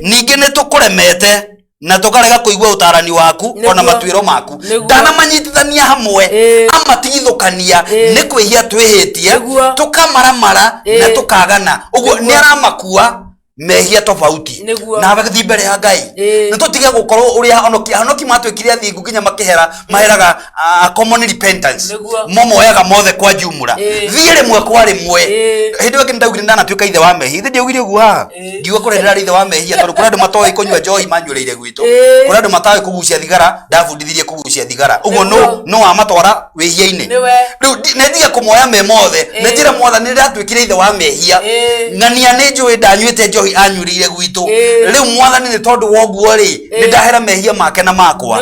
Ningĩ nĩ tũkũremete na tũkarega kũigua ũtarani waku, ona matuĩro maku. Ndanamanyitithania hamwe, amatigithũkania. Nĩ kwĩhia twĩhĩtie, tũkamaramara na tũkagana, ũguo nĩ aramakua. Mehia tofauti. Nĩguo. Nawe gĩthiĩ mbere ya Ngai. Nĩ tũtige gũkorwo ũrĩa ahonoki ahonoki matuĩkire athingu nginya makĩhera maheraga common repentance. Mo moyaga mothe kwa jumla. Thiĩ rĩmwe kwa rĩmwe. Hĩndĩ ĩyo ĩngĩ nĩndaugire ndanatuĩka ithe wa mehia. Ithe ndiaugire ũguo haha? Ngiuga kũrĩa ndĩrarĩ ithe wa mehia tondũ kũrĩ andũ matoĩ kũnyua njohi manyuĩrĩire gwitũ. Kũrĩ andũ mataũĩ kũgucia thigara, ndabundithirie kũgucia thigara. Ũguo nũ nũ wamatwara wĩhia-inĩ. Nĩwe. Rĩu nĩ ndige kũmoya me mothe. Nĩ njĩre Mwathani nĩ ndatuĩkire ithe wa mehia. Ng'ania nĩ njũĩ ndanyuĩte njohi anyuĩrĩire gwitũ. Rĩu Mwathani nĩ tondũ wa ũguo rĩ, nĩ ndahera mehia make na makwa.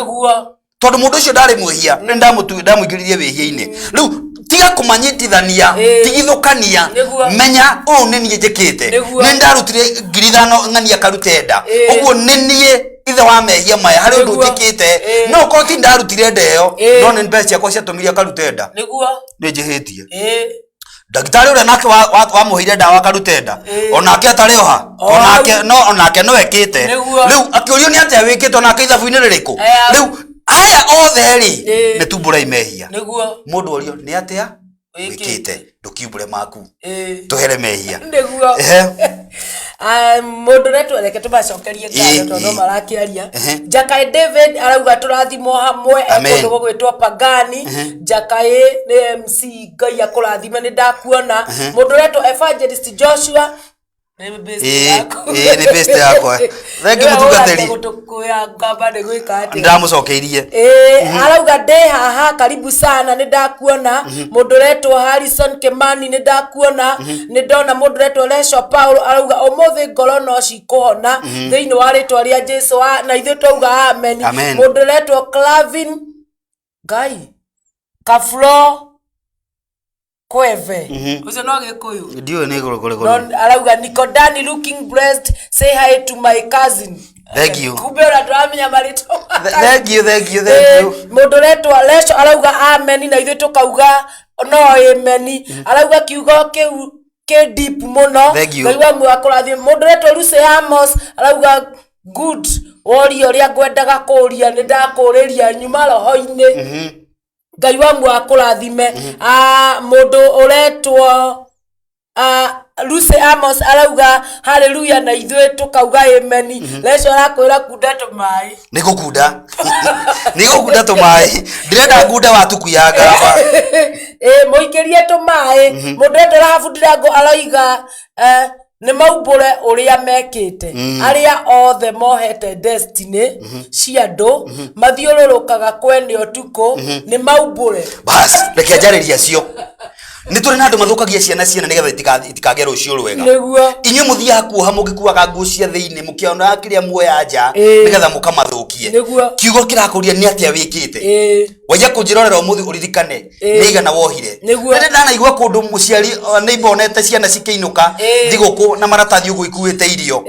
Tondũ mũndũ ũcio ndarĩ mwĩhia, nĩ ndamũingĩririe wĩhia-inĩ. Rĩu tiga kũmanyitithania, tigithũkania, menya ũũ nĩ niĩ njĩkĩte. Nĩ ndarutire 5,000 ng'ania karute nda. Ũguo nĩ niĩ ithe wa mehia maya, harĩ ũndũ njĩkĩte. No ũkorwo ti ndarutire nda ĩyo, no nĩ mbeca ciakwa ciatũmire akarute nda. Nĩ njĩhĩtie. Ndagĩtarĩ ũrĩa nake wamũheire ndawa akarute nda, onake atarĩ oha, onake no onake no ekĩte. Rĩu akĩũrio nĩ atĩa wĩkĩte, onake ithabu-inĩ rĩrĩkũ? Rĩu aya othe rĩ, nĩ tumbũrai mehia. Mũndũ orio nĩ atĩa wĩkĩte, ndũkiumbũre maku, tũhere mehia. Nĩguo. Mũndũ ũretwo, reke tũmacokerie ngatho tondũ no marakĩaria. Jakaĩ David arauga tũrathimwo hamwe, kũndũ gũgwĩtwo Pagani. Jakaĩ nĩ MC, Ngai akũrathime, nĩ ndakuona. Mũndũ ũretwo Evangelist Joshua nĩ best yaku. Ĩĩ, nĩ best yakwa. Thank you, Nĩwe mũtungatĩri. ũrenda gũtũkuĩa ngamba nĩ gwĩka atĩa? Ndĩramũcokeirie. Ĩĩ, arauga ndĩ haha, karibu sana, nĩ ndakuona. Mũndũ ũretwo Harrison Kimani, nĩ ndakuona. Nĩ ndona mũndũ ũretwo Lesho Paul arauga ũmũthĩ ngoro no cikũhona thĩinĩ wa rĩtwa rĩa Jesu, na ithuĩ twauga amen. Amen. Mũndũ ũretwo Clavin Ngai Kaflo Kweve, ũcio no Gĩkũyũ. Ndiũĩ nĩ igũrũ kũrĩkũ. No arauga niko Dani looking blessed, say hi to my cousin. Thank you. Kumbe ona ndũramenya marĩtwa ma cousin. Thank you, thank you, thank you. Mũndũ ũretwo Lesho arauga amen, na ithuĩ tũkauga no amen. Arauga kiugo kĩu kĩ deep mũno. Thank you. Ngai wa muoyo akũrathime. Mũndũ ũretwo Lucy Amos arauga good, woria ũrĩa ngwendaga kũria nĩ ndakũrĩria nyuma roho-inĩ. Ngai wa muoyo akũrathime. Mũndũ ũretwo Lucy Amos arauga haleluya, na ithuĩ tũkauga amen. Lesho arakwĩra kunda tũmaĩ. Nĩ gũkunda, nĩ gũkunda tũmaĩ, ndĩrenda ngunda wa tuku ya ngamba. Ĩ, mũikĩrie tũmaĩ. Mũndũ ũretwo Rahabu Ndirango aroiga nĩ maumbũre ũrĩa mekĩte, arĩa othe mohete destiny cia andũ mathiũrũrũkaga kwene ũtukũ, nĩ maumbũre. Bas, reke njarĩrie acio. Nĩ tũrĩ na andũ mathũkagia ciana ciana nĩgetha itikagĩe rũciũ rwega. Inyuĩ mũthiaga kuoha mũgĩkuaga nguo cia thĩinĩ, mũkĩonaga kĩrĩa muoya nja, nĩgetha mũkamathũkie. Kiugo kĩrakũria nĩ atĩa wĩkĩte. Waiya kũnjĩrorera ũmũthĩ, ũririkane nĩ igana wohire. Rĩrĩa ndanaigua kũndũ mũciari neighbor onete ciana cikĩinũka thigũkũ na maratathi ũguo ikuĩte irio,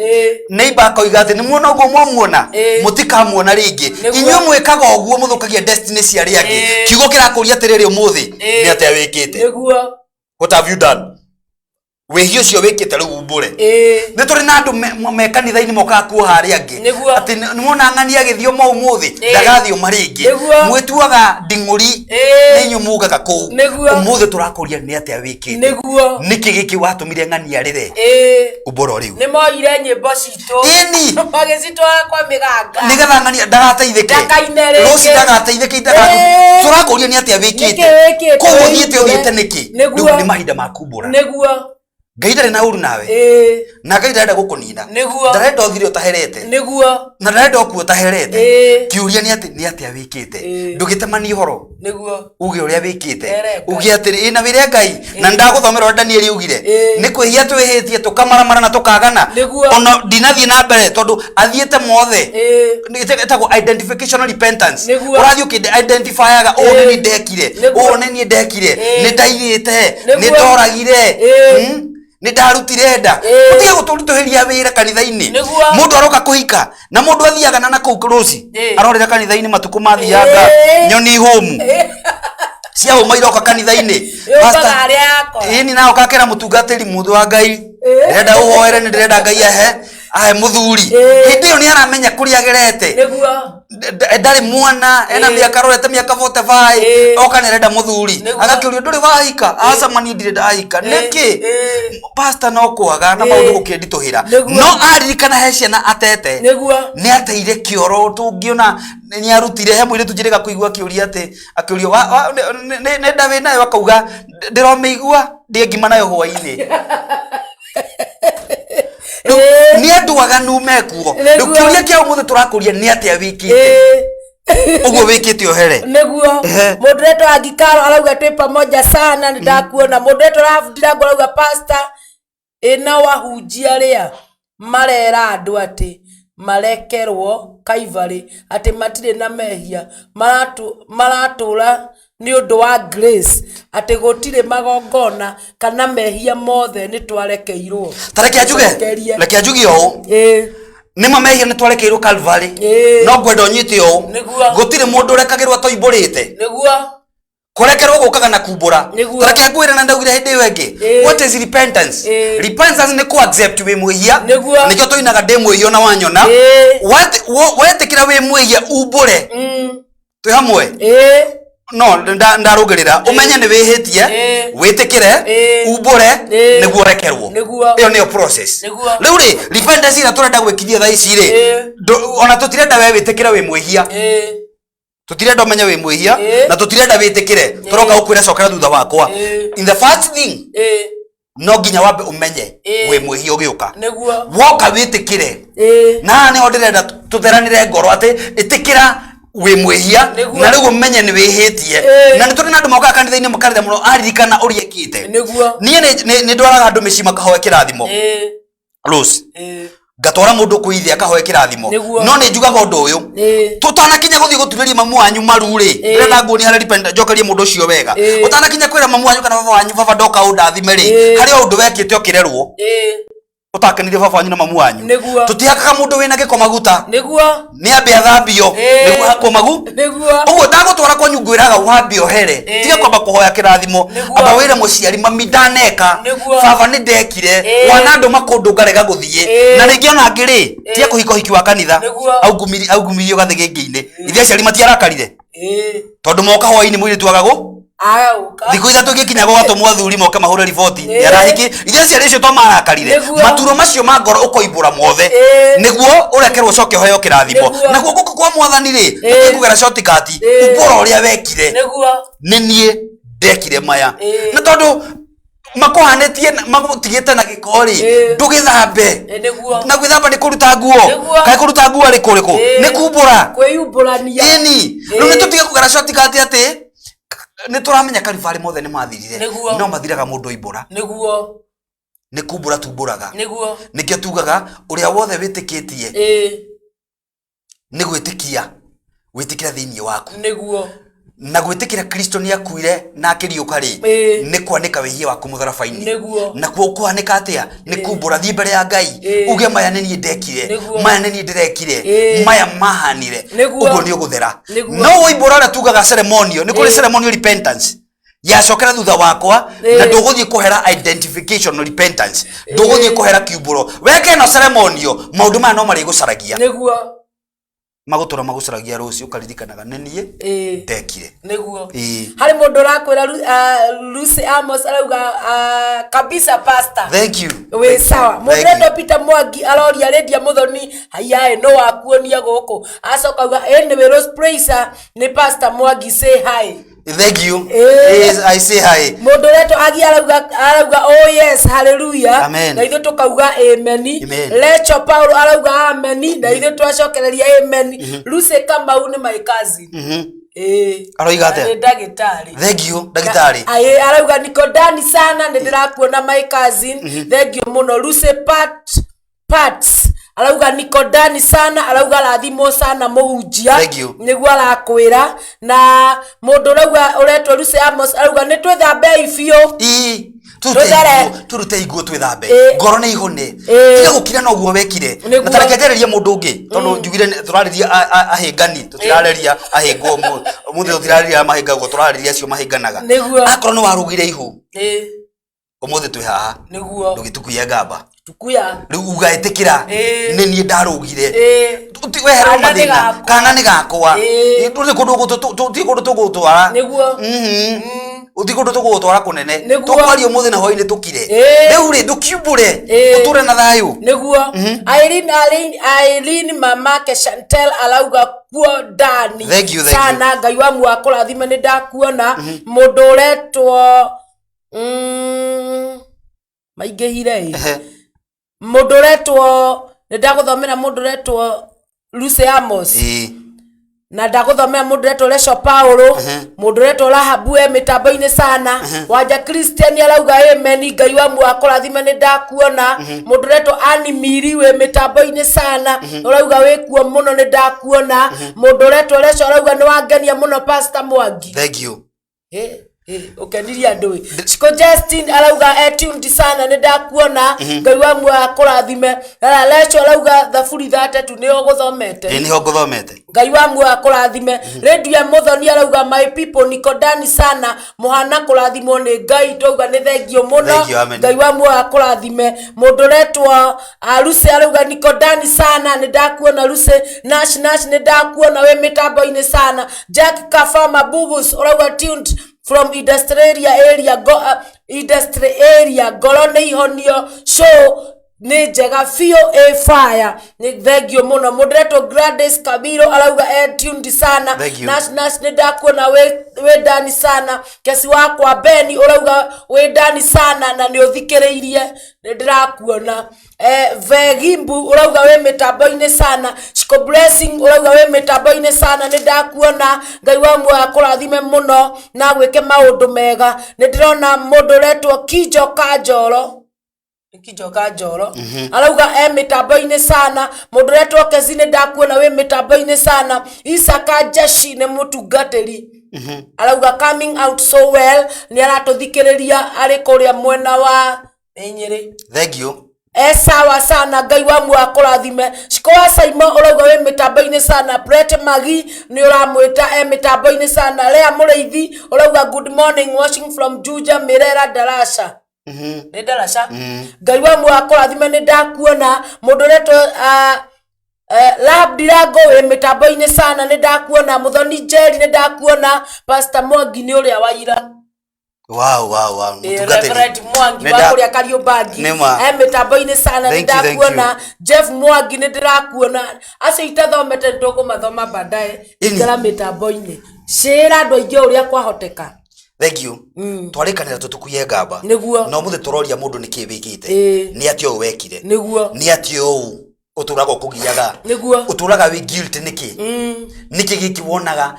neighbor akoiga atĩ nĩ muona ũguo mwamuona, mũtikamuona rĩngĩ. Inyuĩ mwĩkaga ũguo, mũthũkagia destiny cia arĩa angĩ. Kiugo kĩrakũria atĩrĩrĩ ũmũthĩ, nĩ atĩa wĩkĩte? What have you done? Wĩhia ũcio wĩkĩte rĩu umbũre. Nĩ tũrĩ na andũ me kanitha-inĩ mokaga kuoha arĩa angĩ atĩ nĩwona ng'ania agĩthioma ũmũthĩ, ndagathioma rĩngĩ. Mwĩtuaga nding'ũri, nĩ inyuĩ mugaga kũu. Ũmũthĩ tũrakũria nĩ atĩa wĩkĩte? Nĩkĩ gĩkĩ watũmire ng'ania rĩre? Umbũra rĩu. Nĩ moire nyĩmbo citũ magĩcitwara kwa mĩganga nĩgetha ng'ania ndagateithĩke. Ndakaine rĩngĩ. Rũci ndagateithĩke. Tũrakũria nĩ atĩa wĩkĩte? Nĩkĩ wĩkĩte? Kũu ũthiĩte ũthiĩte nĩkĩ? Rĩu nĩ mahinda ma kumbũra. Ngai ndarĩ na ũru nawe, na Ngai ndarenda gũkũnina. Ndarenda ũthire ũtaherete, na ndarenda ũkue ũtaherete. Kĩũria nĩ atĩ nĩ atĩa wĩkĩte? Ndũgĩtemanie ũhoro, uge ũrĩa wĩkĩte. Ere Ngai. Uge atĩrĩ, ĩ na wĩre Ngai, na nĩndagũthomera ũrĩa Danieli augire, nĩ kwĩhia twĩhĩtie tũkamaramara na tũkagana. Ona ndinathiĩ na mbere tondũ athiĩte mothe. Ĩtagwo identification repentance. Ũrathiĩ ũkĩ identifyaga, ũũ nĩ niĩ ndekire, ũũ nĩ niĩ ndekire, nĩ ndaiyĩte, nĩ ndoragire, nĩ ndarutire nda. Ũtige gũtũritũhĩria wĩra kanitha-inĩ. Mũndũ aroka kũhika na mũndũ athiaga na nakũu rũci, arorera kanitha-inĩ matukũ mathianga, nyoni hũmu ciahũma iroka kanitha-inĩ. Yũkaga Pastor, harĩa yakora. Ĩni nawe ũkakĩra mũtungatĩri, mũndũ wa Ngai, ndĩrenda ũhoere, nĩ ndĩrenda Ngai ahe mũthuri. Hĩndĩ ĩyo nĩ aramenya kũrĩa agerete. Ndarĩ mwana, ena mĩaka, arorete mĩaka 45, oka nĩ arenda mũthuri. Agakĩũrio, ndũrĩ wahika? Aca mani, ndirĩ ndahika. Nĩkĩ? Pastor, no kwaga na maũndũ gũkĩnditũhĩra. No aririkana he ciana atete, nĩ ateire kĩoro, tũngĩona nĩ arutire. He mũirĩtu njĩrĩga kũigua akĩũria atĩ akĩũrio, "Nĩ nda wĩ nayo?" Akauga, "Ndĩromĩigua ndĩe ngima nayo hwainĩ." Rĩu nĩ andũ aganu mekuo. Rĩu kĩũria kĩa ũmũthĩ tũrakũria nĩ atĩa wĩkĩte ũguo wĩkĩte ũhere? Nĩguo. Mũndũ ũretwo Angikaro arauga twĩ pamoja sana, nĩ ndakuona. Mũndũ ũretwo Rahabu Ndirango arauga, pastor, ĩna wahunjia arĩa marera andũ atĩ marekerwo Kaibarĩ, atĩ matirĩ na mehia, maratũra nĩ ũndũ wa grace, atĩ gũtirĩ magongona kana mehia mothe nĩ twarekeirwo. Ta reke njuge. Cokerie. Reke njuge ũũ. Nĩma mehia nĩ twarekeirwo Calvary, no ngwenda ũnyite ũũ. Gũtirĩ mũndũ ũrekagĩrwo atoimbũrĩte. Kũrekerwo gũkaga na kumbũra. Ta reke ngwĩre, na ndaugire hĩndĩ ĩyo ĩngĩ, what is repentance? Repentance nĩ kũ accept wĩ mwĩhia. Nĩkĩo tũinaga, "Ndĩ mwĩhia ona wanyona." Wetĩkĩra wĩ mwĩhia, umbũre. Twĩ hamwe? No ndarũngĩrĩra ũmenye nĩ wĩhĩtie, wĩtĩkĩre, umbũre, nĩguo ũrekerwo. Ĩyo nĩyo process. Rĩu rĩ, repentance ĩrĩa tũrenda gwĩkithia thaa ici rĩ, ona tũtirenda we wĩtĩkĩre wĩ mwĩhia, tũtirenda ũmenye wĩ mwĩhia, na tũtirenda wĩtĩkĩre. Tũroka gũkwĩra, "Cokera thutha wakwa." In the first thing, no nginya wambe ũmenye wĩ mwĩhia ũgĩũka. Woka wĩtĩkĩre. Na haha nĩho ndĩrenda tũtheranĩre ngoro, atĩ ĩtĩkĩra wĩ mwĩhia, na rĩu ũmenye nĩ wĩhĩtie. Na nĩ tũrĩ na andũ mokaga kanitha-inĩ makarĩra mũno aririkana ũrĩa ekĩte. Niĩ nĩ ndwaraga andũ mĩciĩ makahoe kĩrathimo. Rose, ngatwara mũndũ kwĩ ithe akahoe kĩrathimo. No nĩ njugaga ũndũ ũyũ, tũtanakinya gũthiĩ gũturĩria mamu wanyu maru rĩ, ndĩrenda nguonie harĩa repent, njokerie mũndũ ũcio wega. Ũtanakinya kwĩra mamu wanyu kana baba wanyu, "Baba, ndoka ũndathime" rĩ, harĩ o ũndũ wekĩte ũkĩrerwo ũtakenirie baba wanyu na mamu wanyu. Tũtihakaga mũndũ wĩna gĩko maguta. Nĩ ambe athambio nĩguo hakwo magu. Ũguo ndagũtwara kwanyu, ngwĩraga wambe ũhere. Tiga kwamba kũhoya kĩrathimo. Amba wĩre mũciari, "Mami, ndaneka." "Baba, nĩ ndekire." "Wana ndũma kũndũ ngarega gũthiĩ." Na rĩngĩ ona angĩ rĩ, tiga kũhika ũhiki wa kanitha. Augumirio gathegenge-inĩ. Ithe aciari matiarakarire tondũ moka hwainĩ mũirĩtu agagũ Agagũka. Thikũ 3 ingĩkinya gũgatũmwo athuri moke mahũre riboti, nĩarahiki. Ithe aciari acio to marakarire. Maturo macio ma ngoro ũkoimbũra mothe, nĩguo ũrekerwo, ũcoke ũheo kĩrathimo. Naguo gũkũ kwa mwathani rĩ, tũtikũgera shortcut. Umbũra ũrĩa wekire. "Nĩ niĩ ndekire maya." Na tondũ makũhanĩtie magũtigĩte na gĩko rĩ, ndũgĩthambe. Na gwĩthamba nĩ kũruta nguo. Kaĩ kũruta nguo arĩ kũrĩkũ? Nĩ kumbũra. Kwĩyumbũrania. Ĩni, rĩu nĩ tũtige kũgera shortcut atĩ nĩ tũramenya Kalivarĩ mothe nĩ mathirire. No mathiraga mũndũ oimbũra. Nĩ kumbũra tumbũraga. Nĩkĩo tugaga ũrĩa wothe wĩtĩkĩtie, nĩ gwĩtĩkia wĩtĩkĩra thĩinĩ waku, na gwĩtĩkĩra Kristo nĩ akuire na akĩriũka rĩ, nĩ kwanĩka wĩhia waku mũtharaba-inĩ. Nakuo kwanĩka atĩa? Nĩ kumbũra, thiĩ mbere ya Ngai, uge, "Maya nĩ niĩ ndekire." "Maya nĩ niĩ ndĩrekire." "Maya mahanire." Ũguo nĩ ũgũthera. No woimbũra ũrĩa tugaga ceremonial, nĩ kũrĩ ceremonial repentance yacokera thutha wakwa, na ndũgũthiĩ kũhera identification repentance, ndũgũthiĩ kũhera kiumbũro weke ĩno ceremonial, maũndũ maya no marĩgũcaragia. Magũtũra magũcaragia, rũciũ ũkaririkanaga, "Nĩ niĩ ndekire." Harĩ mũndũ ũrakwĩra Lucy Amos arauga, "Kabisa, pastor." Thank you. Wĩ Thank you. sawa. Mũndũ Thank you. ũretwo Peter Mwangi aroria, "Rĩndia Mũthoni, haiyaĩ no wakuonia gũkũ?" Acoka auga, "Anyway, Rose Praiser, nĩ Pastor Mwangi, say hi." Thank you. Yes, I say hi. Mũndũ ũretwo Agi arauga, "Oh yes, hallelujah." Amen. Na ithuĩ tũkauga ameni. Amen. Lecho Paul arauga ameni, na ithuĩ twacokereria ameni. Lucy Kamau nĩ my cousin. Aroiga atĩa? Nĩ ndagĩtarĩ. Thank you, ndagĩtarĩ. Aĩ, arauga, "Niko ndani sana, nĩ ndĩrakuona my cousin." Thank you mũno. Lucy Pats arauga, "Niko ndani sana." Arauga, "Rathimwo sana, mũhunjia." Thank you. Nĩguo arakwĩra. Na mũndũ ũrauga ũretwo Lucy Amos arauga, "Nĩ twĩthambei biũ." Ii, tũrute Tũthere. nguo, tũrute nguo twĩthambe, ngoro nĩ ihone. Tiga gũkira na ũguo wekire. Na tareke njarĩrie mũndũ ũngĩ, tondũ njugire tũrarĩria ahĩngani, tũtirarĩria ahĩngwo ũmũthĩ, tũtirarĩria mahĩngagwo, tũrarĩria acio mahĩnganaga. Akorwo nĩ warugire ihu, ũmũthĩ twĩ haha, ndũgĩtukuye ngamba. Tukuya. Rĩu uga ĩtĩkĩra. Ĩĩ. Nĩ niĩ ndarũgire. Ĩĩ. Weherwo Kana nĩ mathĩna. gakwa. Kana nĩ gakwa. Ĩĩ. Tũtirĩ kũndũ tũtirĩ kũndũ tũgũgũtwara. Nĩguo. Ũthiĩ kũndũ tũgũgũtwara kũnene. Nĩguo. Tũkwaria ũmũthĩ na hwainĩ tũkire. Ĩĩ. Rĩu rĩ ndũkiumbũre. Ĩĩ. Ũtũre na thayũ. Nĩguo. Irene Irene Irene mamake Chantel arauga kuo ndani. Thank you, thank you. Sana Ngai wa muoyo akũrathime nĩ ndakuona. Mũndũ ũretwo maingĩhire ĩ. Mũndũ ũretwo nĩ ndagũthomera mũndũ ũretwo Lucy Amos. Ĩĩ. Na ndagũthomera mũndũ ũretwo Resho Paulo, mũndũ ũretwo Rahabu e mĩtambo-inĩ sana. Wanja Christian arauga amen, Ngai wa muoyo akũrathime nĩ ndakuona. Mũndũ ũretwo Annie Miri wĩ mĩtambo-inĩ sana, ũrauga wĩ kuo mũno nĩ ndakuona. Mũndũ ũretwo Resho arauga nĩ wangenia mũno Pastor Mwangi. Thank you. Ũkenirie andũ ĩ. Chico Justin arauga e tuned sana nĩ ndakuona. Ngai wa muoyo akũrathime. Lesho arauga thaburi 32 nĩyo ũgũthomete. Ĩĩ nĩho ngũthomete. Ngai wa muoyo akũrathime. Radio ya Muthoni arauga my people niko ndani sana mũhana kũrathimwo nĩ Ngai twauga nĩ thengio mũno. Thank you, amen. Ngai wa muoyo akũrathime. Mũndũ ũretwo Lucy arauga niko ndani sana nĩ ndakuona Lucy. Nash Nash nĩ ndakuona wĩ mĩtambo-inĩ sana. Jack Kafama Bugus ũrauga tuned from industrial area go, industry area ngoro nĩ ihonio show nĩ njega biũ ĩ fire nĩ thengio mũno. Mũndũ ũretwo Gladys Kabiro arauga e tuned sana. Thank you. Nash Nash nĩ ndakuona wĩ ndani sana. Kesi wakwa Beni ũrauga wĩ ndani sana na nĩ ũthikĩrĩirie nĩ ndĩrakuona. Vegimbu ũrauga wĩ mĩtambo-inĩ sana. Chico Blessing ũrauga wĩ mĩtambo-inĩ sana nĩ ndakuona. Ngai wa muoyo akũrathime mũno na agwĩke maũndũ mega. Nĩ ndĩrona mũndũ ũretwo Kinjo Kanjoro. Kinjo Kanjoro arauga e mĩtambo-inĩ sana. Mũndũ ũretwo Kezi nĩ ndakuona wĩ mĩtambo-inĩ sana. Isaka Jeshi nĩ mũtungatĩri. Arauga coming out so well nĩ aratũthikĩrĩria arĩ kũrĩa mwena wa Nyĩrĩ. Thank you. E sawa sana Ngai wa muoyo akũrathime. Ciko wa Saimo ũrauga wĩ mĩtambo-inĩ sana. Brett Magi nĩ ũramwĩta e mĩtambo-inĩ sana. Lea Mũrĩithi ũrauga good morning watching from Juja Mirera Darasha. Nĩ Darasha. Ngai wa muoyo akũrathime nĩ ndakuona. Mũndũ ũretwo Rahab Ndirango wĩ mĩtambo-inĩ sana nĩ ndakuona. Mũthoni Njeri nĩ ndakuona. Pastor Mwangi nĩ ũrĩa wa ira. Wow, wow, wow. Mũtungatĩri. Reverend Mwangi Nĩ wa kũrĩa Kariobangi Nĩ ma. e mĩtambo-inĩ sana nĩ Thank you, thank ndakuona. Jeff Mwangi nĩ ndĩrakuona. Acio itathomete nĩ tũkũmathoma baadaye. Ĩni. Ikara mĩtambo-inĩ. Cĩra andũ aingĩ ũrĩa kwahoteka. Thank you. Twarĩkanĩra tũtukuye ngamba. Nĩguo. Na ũmũthĩ tũroria mũndũ nĩkĩ wĩkĩte. Ĩĩ. Nĩ atĩa ũũ wekire. Nĩguo. Nĩ atĩa ũũ ũtũraga ũkũgiaga. Nĩguo. Ũtũraga wĩ guilty nĩkĩ? Nĩkĩ gĩkĩ wonaga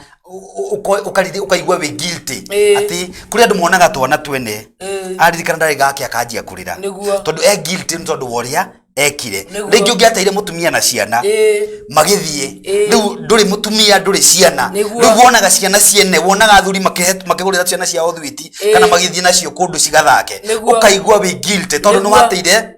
ũkaigua wĩ guilty? Ĩĩ. Atĩ kũrĩ andũ monaga twana twene. Ĩĩ. Aririkana ndarĩ gake akanjia kũrĩra. Nĩguo. Tondũ e guilty nĩ tondũ wa ũrĩa ekire. Nĩguo. Rĩngĩ ũngĩateire mũtumia na ciana. Ĩĩ. Magĩthiĩ. Ĩĩ. Rĩu ndũrĩ mũtumia ndũrĩ ciana. Nĩguo. Rĩu wonaga ciana ciene, wonaga athuri makĩgũrĩra ciana ciao thwiti Ĩĩ. kana magĩthiĩ nacio kũndũ cigathake. Nĩguo. Ũkaigua wĩ guilty tondũ nĩ Nĩguo. wateire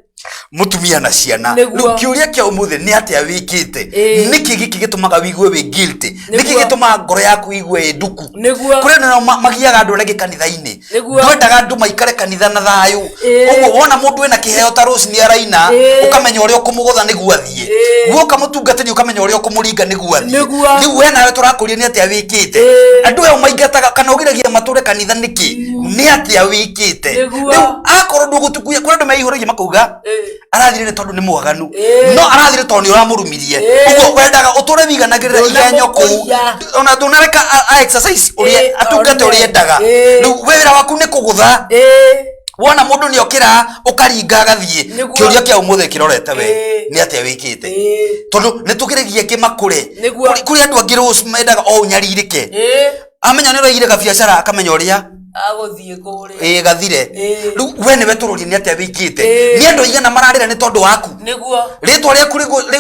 mũtumia na ciana. Nĩguo. Rĩu kĩũria kĩa ũmũthĩ nĩ atĩa wĩkĩte? Ĩĩ. Nĩkĩ gĩkĩ gĩtũmaga wĩigue wĩ guilty? Nĩkĩ Nĩguo. gĩtũmaga ngoro yaku ĩigue ĩ nduku? Nĩguo. Kũrĩ andũ nao magiaga andũ arĩa angĩ kanitha-inĩ. Nĩguo. Ndwendaga andũ maikare kanitha na thayũ. Ĩĩ. Ũguo wona mũndũ wĩna kĩheo ta Rose nĩ araina, Ĩĩ. ũkamenya ũrĩa ũkũmũgũtha nĩguo athiĩ. Ĩĩ. Guoka mũtungatĩri ũkamenya ũrĩa ũkũmũringa nĩguo athiĩ. Nĩguo. Rĩu we nawe tũrakũria nĩ atĩa wĩkĩte? Ĩĩ. Andũ aya maingataga kana ũgiragia matũre kanitha nĩkĩ? Nĩ atĩa wĩkĩte? Nĩguo. Rĩu akorwo ndũgũtukuya, kũrĩ andũ meihũragia makauga Ĩĩ. arathire nĩ tondũ nĩ mwaganu. Ĩĩ. No arathire tondũ nĩ ũramũrumirie. Ĩĩ. Ũguo wendaga ũtũre wiganagĩrĩra igenyo kũu. Ndũnamũkũria. Ona ndũnareka a exercise ũrĩa Ĩĩ, atungate ũrĩa one. endaga. Ĩĩ. Rĩu we wĩra waku nĩ kũgũtha. Ĩĩ. Wona mũndũ nĩ okĩra ũkaringa agathiĩ. Nĩguo. Kĩũria kĩa ũmũthĩ kĩrorete we Ĩĩ. nĩ atĩa wĩkĩte? Ĩĩ. Tondũ nĩ tũgeragia angĩ makũre. Nĩguo. Kũrĩ andũ angĩ Rose mendaga o ũnyarirĩke. Ĩĩ. Amenya nĩ ũraigire gabiacara akamenya ũrĩa Agũthiĩ kũrĩa. Ĩĩ gathire. Ĩĩ. Rĩu we nĩwe tũroria nĩ atĩa wĩkĩte? Ĩĩ. Nĩ andũ aigana mararĩra nĩ tondũ waku? Nĩguo. Rĩtwa rĩaku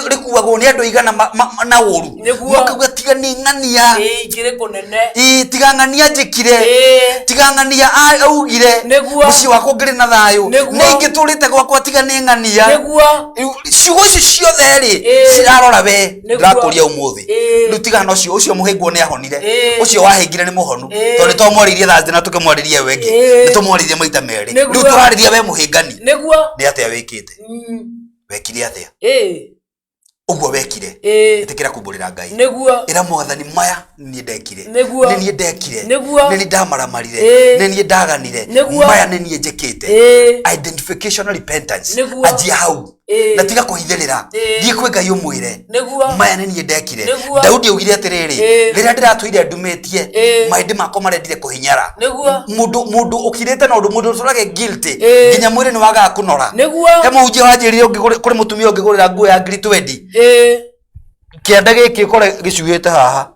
rĩkuagwo nĩ andũ aigana na ũru. Nĩguo. Makauga tiga nĩ ng'ania. Ĩĩ, ingĩrĩ kũnene. Ĩĩ, tiga ng'ania njĩkire. Ĩĩ. Tiga ng'ania augire. Nĩguo. Mũciĩ wakwa ũngĩrĩ na thayũ. Nĩguo. Nĩ ingĩtũrĩte gwakwa tiga nĩ ng'ania. Nĩguo. Rĩu, ciugo icio ciothe rĩ, Ĩĩ. cirarora we. Nĩguo. Ndĩrakũria ũmũthĩ. Ĩĩ. Rĩu tigana na ũcio, ũcio mũhĩngwo nĩ ahonire. Ĩĩ. Ũcio wahĩngire nĩ mũhonu. Ĩĩ. Tondũ nĩ twamwarĩirie Thursday na tũkĩmwarĩria ĩyo ĩngĩ. Ĩĩ. Nĩ tũmwarĩirie maita merĩ. Nĩguo. Rĩu tũrarĩria we mũhĩngani. Nĩguo. Nĩ atĩa wĩkĩte? Wekire atĩa? Ĩĩ. Ũguo wekire. Ĩĩ. Ĩtĩkĩra kumbũrĩra Ngai. Nĩguo. Ĩra mwathani maya nĩ niĩ ndekire. Nĩguo. Nĩ niĩ ndekire. Nĩguo. Nĩ niĩ ndamaramarire. Ĩĩ. Nĩ niĩ ndaganire. Nĩguo. Maya nĩ niĩ njĩkĩte. Ĩĩ. Identification repentance. Nĩguo. Anjia hau. Ĩĩ. Na tiga kũhithĩrĩra. Ĩĩ. Thiĩ kwĩ Ngai ũmwĩre. Nĩguo. Maya nĩ niĩ ndekire. Nĩguo. Daudi augire atĩrĩrĩ, Ĩĩ. rĩrĩa ndĩratũire ndumĩtie, Ĩĩ. mahĩndĩ makwa marendire kũhinyara. Nĩguo. Mũndũ mũndũ ũkirĩte na ũndũ mũndũ ũtũrage guilty Ĩĩ. nginya mwĩrĩ nĩ wagaga kũnora. Nĩguo. He mũhunjia wanjĩrire kũrĩ mũtumia ũngĩgũrĩra nguo ya ngiri twendi. Ĩĩ. Kĩanda gĩkĩ ũkore gĩcuhĩte haha.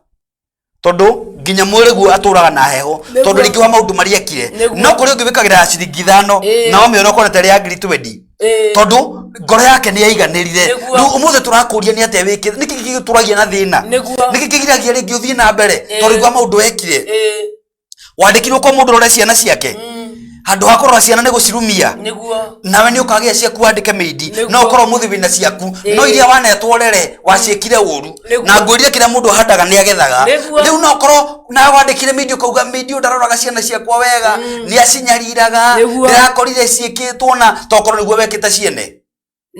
Tondũ nginya mwĩrĩ guo atũraga na heho. Nĩguo. Tondũ rĩngĩ wa maũndũ marĩa ekire. Nĩguo. No kũrĩ ũngĩ wĩkagĩra ya ciringi ithano Ĩĩ. na wamĩona ũkona ta ĩrĩ ya ngiri twendi. Ĩĩ. Tondũ ngoro yake nĩ yaiganĩrire. Nĩguo. Rĩu ũmũthĩ tũrakũria nĩ atĩa wĩkĩte? Nĩkĩ gĩgĩtũragia na thĩna? Nĩguo. Nĩkĩ kĩgiragia rĩngĩ ũthiĩ na mbere? Ĩĩ. Tondũ rĩngĩ wa maũndũ wekire. Ĩĩ. Wandĩkirwo kwa mũndũ ũrore ciana ciake. Handũ ha kũrora ciana nĩ gũcirumia. Nĩguo. Nawe nĩ ũkagĩa ciaku wandĩke mĩindi. Nĩguo. No ũkorwo ũmũthĩ wĩna ciaku. Ĩĩ. No iria wanetwo ũrere waciĩkire ũru. Nĩguo. Na ngwĩrire kĩrĩa mũndũ ahandaga nĩ agethaga. Nĩguo. Rĩu no ũkorwo nawe wandĩkire mĩindi ũkauga mĩindi ũyũ ndaroraga ciana ciakwa wega. Nĩ acinyariraga. Nĩguo. Ndĩrakorire ciĩkĩtwo na tokorwo nĩguo wekĩte ciene.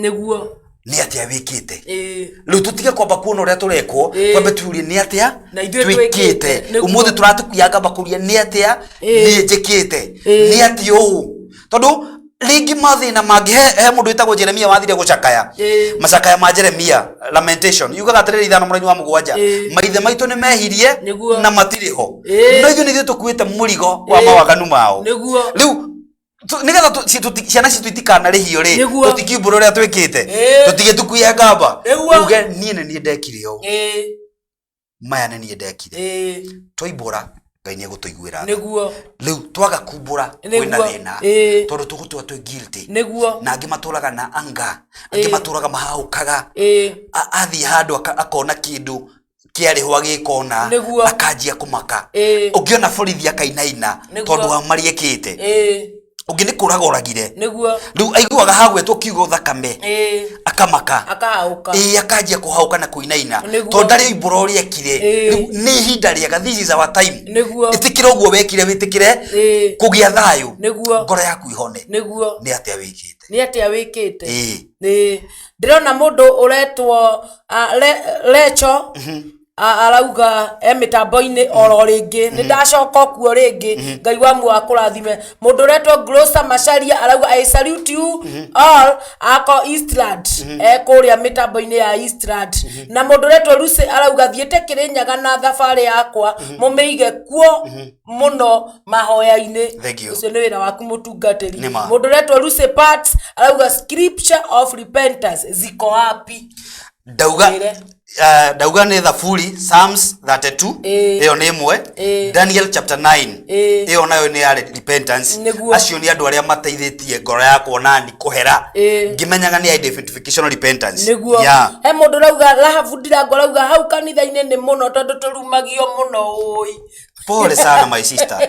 Nĩguo. Nĩ atĩa wĩkĩte? Ĩĩ. Rĩu tũtige kwamba kuona ũrĩa tũrekwo, Ĩĩ. twambe tuurie nĩ atĩa Na ithuĩ twĩkĩte. twĩkĩte. Nĩguo. Ũmũthĩ tũratũkuya ngamba kũria nĩ atĩa Ĩĩ. niĩ njĩkĩte. Ĩĩ. Nĩ atĩa ũũ? Tondũ rĩngĩ mathĩna mangĩ he mũndũ wĩtagwo Jeremia wathire gũcakaya. Ĩĩ. Macakaya ma Jeremia, lamentation. Yugaga atĩrĩrĩ 5:7. Ĩĩ. Maithe maitũ nĩ mehirie Nĩguo. na matirĩ ho. Ĩĩ. No ithuĩ nĩ ithuĩ tũkuĩte mũrigo wa Ĩĩ. mawaganu mao. Nĩguo. Rĩu nĩgetha ciana citũ itikanarĩhio rĩ, Nĩguo. tũtikiumbũra ũrĩa twĩkĩte. Ĩĩ. Tũtigĩtukuye ngamba. Nĩguo. Uge niĩ nĩ niĩ ndekire ũũ. Ĩĩ. Maya nĩ niĩ ndekire. Ĩĩ. Twaibũra Ngai nĩ egũtũiguĩra tha. Nĩguo. Rĩu twaga kumbũra kwĩna Nĩguo. thĩna. Ĩĩ. Tondũ tũgũtua twĩ guilty. Nĩguo. Na angĩ matũraga na anger, angĩ Ĩĩ. matũraga mahaũkaga. Ĩĩ. Athiĩ handũ akona kĩndũ kĩarĩhwo agĩkona, Nĩguo. akanjia kũmaka. Ĩĩ. Ũngĩona borithi akainaina Nĩguo. tondũ wa marĩa ekĩte. Ĩĩ. Ũngĩ nĩ kũraga oragire. Nĩguo. Rĩu aiguaga hagwetwo kiugo thakame Ĩĩ. akamaka. Akahaũka. Ĩĩ, akanjia kũhaũka na kũinaina. Nĩguo. Tondũ ndarĩ oimbũra ũrĩa ekire. Ĩĩ. Rĩu nĩ ihinda rĩega, this is our time. Nĩguo. Ĩtĩkĩra ũguo wekire, wĩtĩkĩre Ĩĩ. kũgĩa thayũ. Nĩguo. Ngoro yaku ihone. Nĩguo. Nĩ atĩa wĩkĩte? Nĩ atĩa wĩkĩte? Ĩĩ. Ĩĩ. Ndĩrona mũndũ ũretwo Recho arauga e mĩtambo-inĩ oro rĩngĩ. Nĩ ndacoka kuo rĩngĩ. Ngai wa muoyo akũrathime. Mũndũ ũretwo Grocer Macharia arauga I salute you all ako Eastland. E kũrĩa mĩtambo-inĩ ya Eastland. Na mũndũ ũretwo Lucy arauga thiĩte Kĩrĩnyaga na thabarĩ yakwa mũmĩige kuo mũno mahoya-inĩ. Thank you. Ũcio nĩ wĩra waku mũtungatĩri. Nĩ ma. Mũndũ ũretwo Lucy Parts arauga scripture of repentance ziko wapi? Ndauga Mwĩre. Ndauga nĩ Thaburi Psalms 32 Ĩĩ. ĩyo nĩ ĩmwe. Ĩĩ. Daniel chapter 9 Ĩĩ. ĩyo nayo nĩ ya repentance. Nĩguo. Acio nĩ andũ arĩa mateithĩtie ngoro yakwa nani kũhera Ĩĩ. ngĩmenyaga nĩ identification repentance. Nĩguo. Yeah. He mũndũ ũrauga Rahabu Ndirango arauga hau kanitha-inĩ nĩ mũno tondũ tũrumagio mũno ũĩ. Pole sana my sister.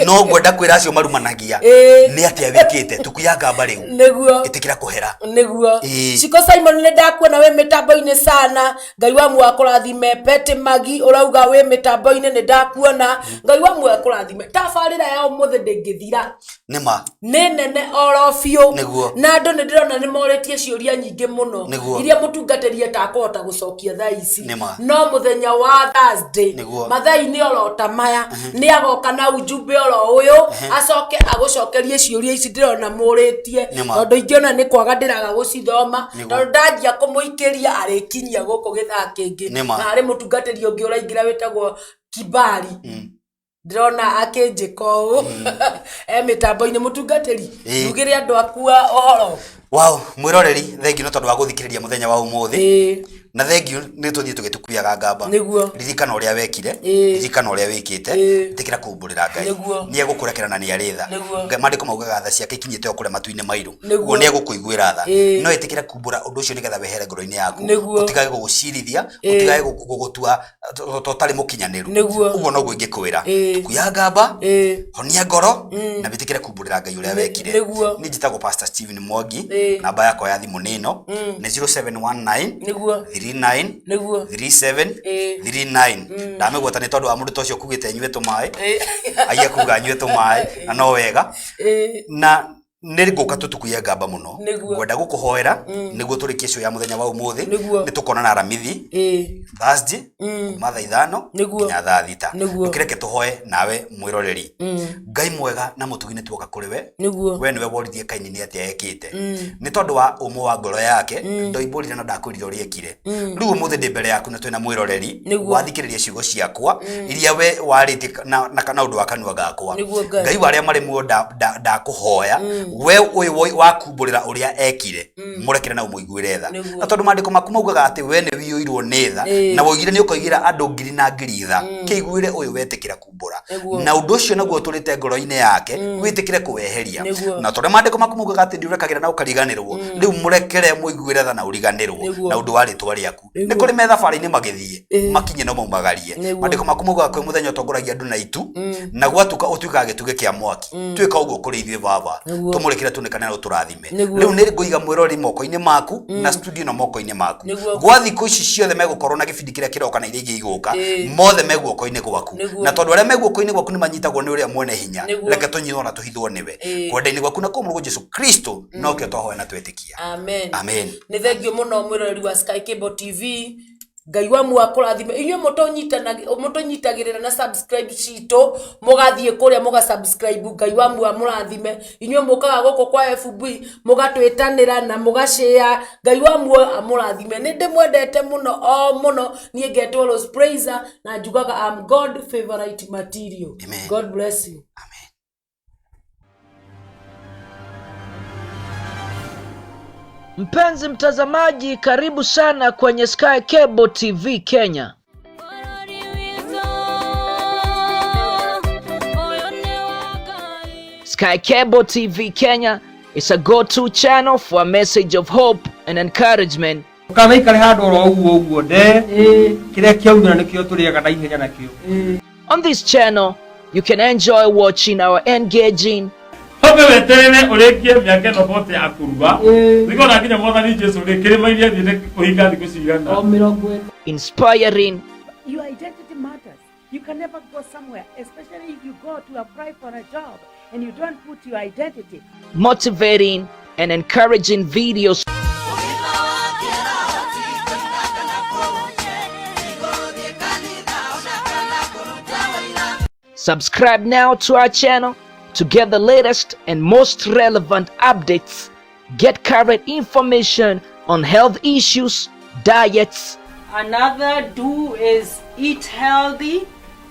No ngwenda kwĩra acio marumanagia Ĩĩ. nĩ atĩa wĩkĩte tukuya ngamba rĩu. Nĩguo. Ĩtĩkĩra kũhera. Nĩguo. Ĩĩ. Ciko Simon nĩ ndakuona wĩ mĩtambo-inĩ sana. Ngai wa muoyo akũrathime. Betty Magi ũrauga wĩ mĩtambo-inĩ nĩ ndakuona. Ngai wa muoyo akũrathime. Tabarĩra ya ũmũthĩ ndĩngĩthira. Nĩ ma. Nĩ nene oro biũ. Nĩguo. Na andũ nĩ ndĩrona nĩ morĩtie ciũria nyingĩ mũno. Nĩguo. Iria mũtungatĩri atakũhota gũcokia thaa ici. Nĩ ma. No mũthenya wa Thursday, Nĩguo. mathaa-inĩ oro ta maya, nĩ agoka na ujumbe oro ũyũ, acoke agũcokerie ciũria ici ndĩrona mũrĩtie. Nĩ ma. Tondũ ingĩona nĩ kwaga ndĩraga gũcithoma, Nĩguo. tondũ ndanjia kũmũikĩria arĩkinyia gũkũ gĩthaa kĩngĩ. Nĩ ma. Na harĩ mũtungatĩri ũngĩ ũraingĩra wĩtagwo Kibali. Ndĩrona akĩnjĩka ũũ e mĩtambo-inĩ. Mũtungatĩri, Ĩĩ. ndugĩre andũ aku ũhoro. Wow, mwĩroreri, thengiũ nĩ tondũ wa gũthikĩrĩria mũthenya wa ũmũthĩ. Ĩĩ. Na thengiũ nĩ tũthiĩ tũgĩtukuyaga ngamba. Nĩguo. Ririkana ũrĩa wekire. Ririkana ũrĩa wĩkĩte. Ĩtĩkĩra kumbũrĩra Ngai. Nĩguo. Nĩ egũkũrekera na nĩ arĩ tha. Nĩguo. Maandĩko maugaga tha ciake ikinyĩte o kũrĩa matu-inĩ mairũ. Nĩguo. Ũguo nĩ egũkũiguĩra tha. No ĩtĩkĩra kumbũra ũndũ ũcio nĩgetha wehere ngoro-inĩ yaku. Nĩguo. Ũtigage gũgũcirithia, ũtigage gũgũtua ta ũtarĩ mũkinyanĩru. Nĩguo. Ũguo noguo ingĩkwĩra. Tukuya ngamba, honia ngoro, na wĩtĩkĩre kumbũrĩra Ngai ũrĩa wekire. Nĩguo. Niĩ njĩtagwo Pastor Steven Mwangi. Namba yakwa ya thimũ nĩ ĩno. Nĩ 0719 Nĩguo. 39 Nĩguo. 37 39. Ndamĩgweta nĩ tondũ wa mũndũ ta ũcio ũkugĩte nyue tũmaĩ. Aiya kuga nyue tũmaĩ na no wega. Na nĩ ngũka tũtukuye ngamba mũno. Nĩguo. Ngwenda gũkũhoera nĩguo tũrĩkie show ya mũthenya wa ũmũthĩ. Nĩguo. Nĩ tũkonana Aramithi Thursday kuma thaa 5 Nĩguo. nginya thaa 6. Nĩguo. Ndũkĩreke tũhoe nawe mwĩroreri. Ngai mwega na mũtugi nĩ tuoka kũrĩ we. Nĩguo. We nĩwe woririe Kaini nĩ atĩa ekĩte. Nĩ tondũ wa ũmũ wa ngoro yake ndoimbũrire na ndakwĩrire ũrĩa ekire. Rĩu ũmũthĩ ndĩ mbere yaku na twĩna mwĩroreri Nĩguo. wathikĩrĩria ciugo ciakwa iria we warĩtie na ũndũ wa kanua gakwa. Nĩguo Ngai. Ngai wa arĩa marĩ muoyo ndakũhoya we ũyũ wakumbũrĩra ũrĩa ekire mũrekere na ũmũiguĩre tha. Nĩguo. Na tondũ maandĩko maku maugaga atĩ we nĩ wiyũirwo nĩ tha na woigire nĩ ũkoigĩra andũ ngiri na ngiri tha, kĩiguĩre ũyũ wetĩkĩra kumbũra. Nĩguo. Na ũndũ ũcio naguo ũtũrĩte ngoro-inĩ yake wĩtĩkĩre kũweheria. Nĩguo. Na tondũ maandĩko maku maugaga atĩ nĩũrekagĩra na ũkariganĩrwo, rĩu mũrekere mũiguĩre tha na ũriganĩrwo Nĩguo. na ũndũ wa rĩtwa rĩaku. Nĩguo. Nĩ kũrĩ me thabarĩ-inĩ magĩthiĩ makinye no maumagarie. Nĩguo. Maandĩko maku maugaga kwĩ mũthenya ũtongoragia andũ na itu na gwatuka ũtuĩkaga gĩtugĩ kĩa mwaki. Tuĩka ũguo kũrĩ ithuĩ baba. Nĩguo. Tũmũrĩkĩre tuonekane na ũtũrathime. Nĩguo. Rĩu nĩ ngũiga mwĩrori moko-inĩ maku na studio ĩno moko-inĩ maku. Nĩguo. Gwa thikũ ici ciothe megũkorwo na gĩbindi kĩrĩa kĩroka na iria ingĩ igũka, mothe me guoko-inĩ gwaku. Nĩguo. Na tondũ arĩa me guoko-inĩ gwaku nĩ manyitagwo nĩ ũrĩa mwene hinya, Nĩguo. reke tũnyitwo na tũhithwo nĩwe. Kwenda-inĩ gwaku na kwa Mũrũguo Jesu Kristo nokĩo twahoya na twetĩkia. Amen. Amen. Nĩ thengio mũno mwĩroreri wa Sky Cable TV. Ngai wa muoyo akũrathime. Inyuĩ mũtũnyitagĩrĩra na subscribe citũ, mũgathiĩ kũrĩa mũga subscribe, Ngai wa muoyo amũrathime. Inyuĩ mũkaga gũkũ kwa FB mũgatwĩtanĩra na mũgashare, Ngai wa muoyo amũrathime. Nĩ ndĩmwendete mũno o mũno. Niĩ ngetwo Rose Praiser na njugaga I'm God favorite material. Amen. God bless you. Amen. Mpenzi mtazamaji, karibu sana kwenye Sky Cable TV Kenya. Sky Cable TV Kenya is a go-to channel for a message of hope and encouragement. Ndũkanaikare handũ oro ũguo ũguo nde kĩrĩa kĩaumĩra nĩkĩo tũrĩaga na ihenya nakĩo. On this channel, you can enjoy watching our engaging Wambe weterere ũrĩkie mĩaka ĩno bote ya kũrua nĩkona nginya mwathani Jesu rĩ kĩrĩma-inĩ athiĩte kũhinga thikũ cigana. inspiring, Your identity matters. You can never go somewhere, especially if you go to apply for a job and you don't put your identity. motivating, and encouraging videos. Subscribe now to our channel to get the latest and most relevant updates. Get current information on health issues, diets. Another do is eat healthy,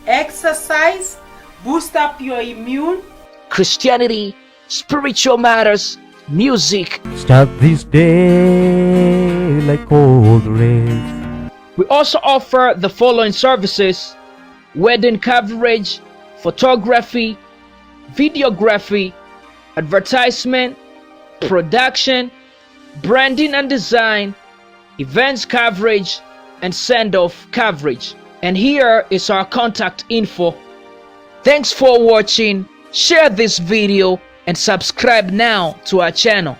exercise, boost up your immune. Christianity, spiritual matters, music. Start this day like all the rest. We also offer the following services: wedding coverage, photography, videography, advertisement, production, branding and design, events coverage, and send-off coverage. And here is our contact info. Thanks for watching. Share this video and subscribe now to our channel.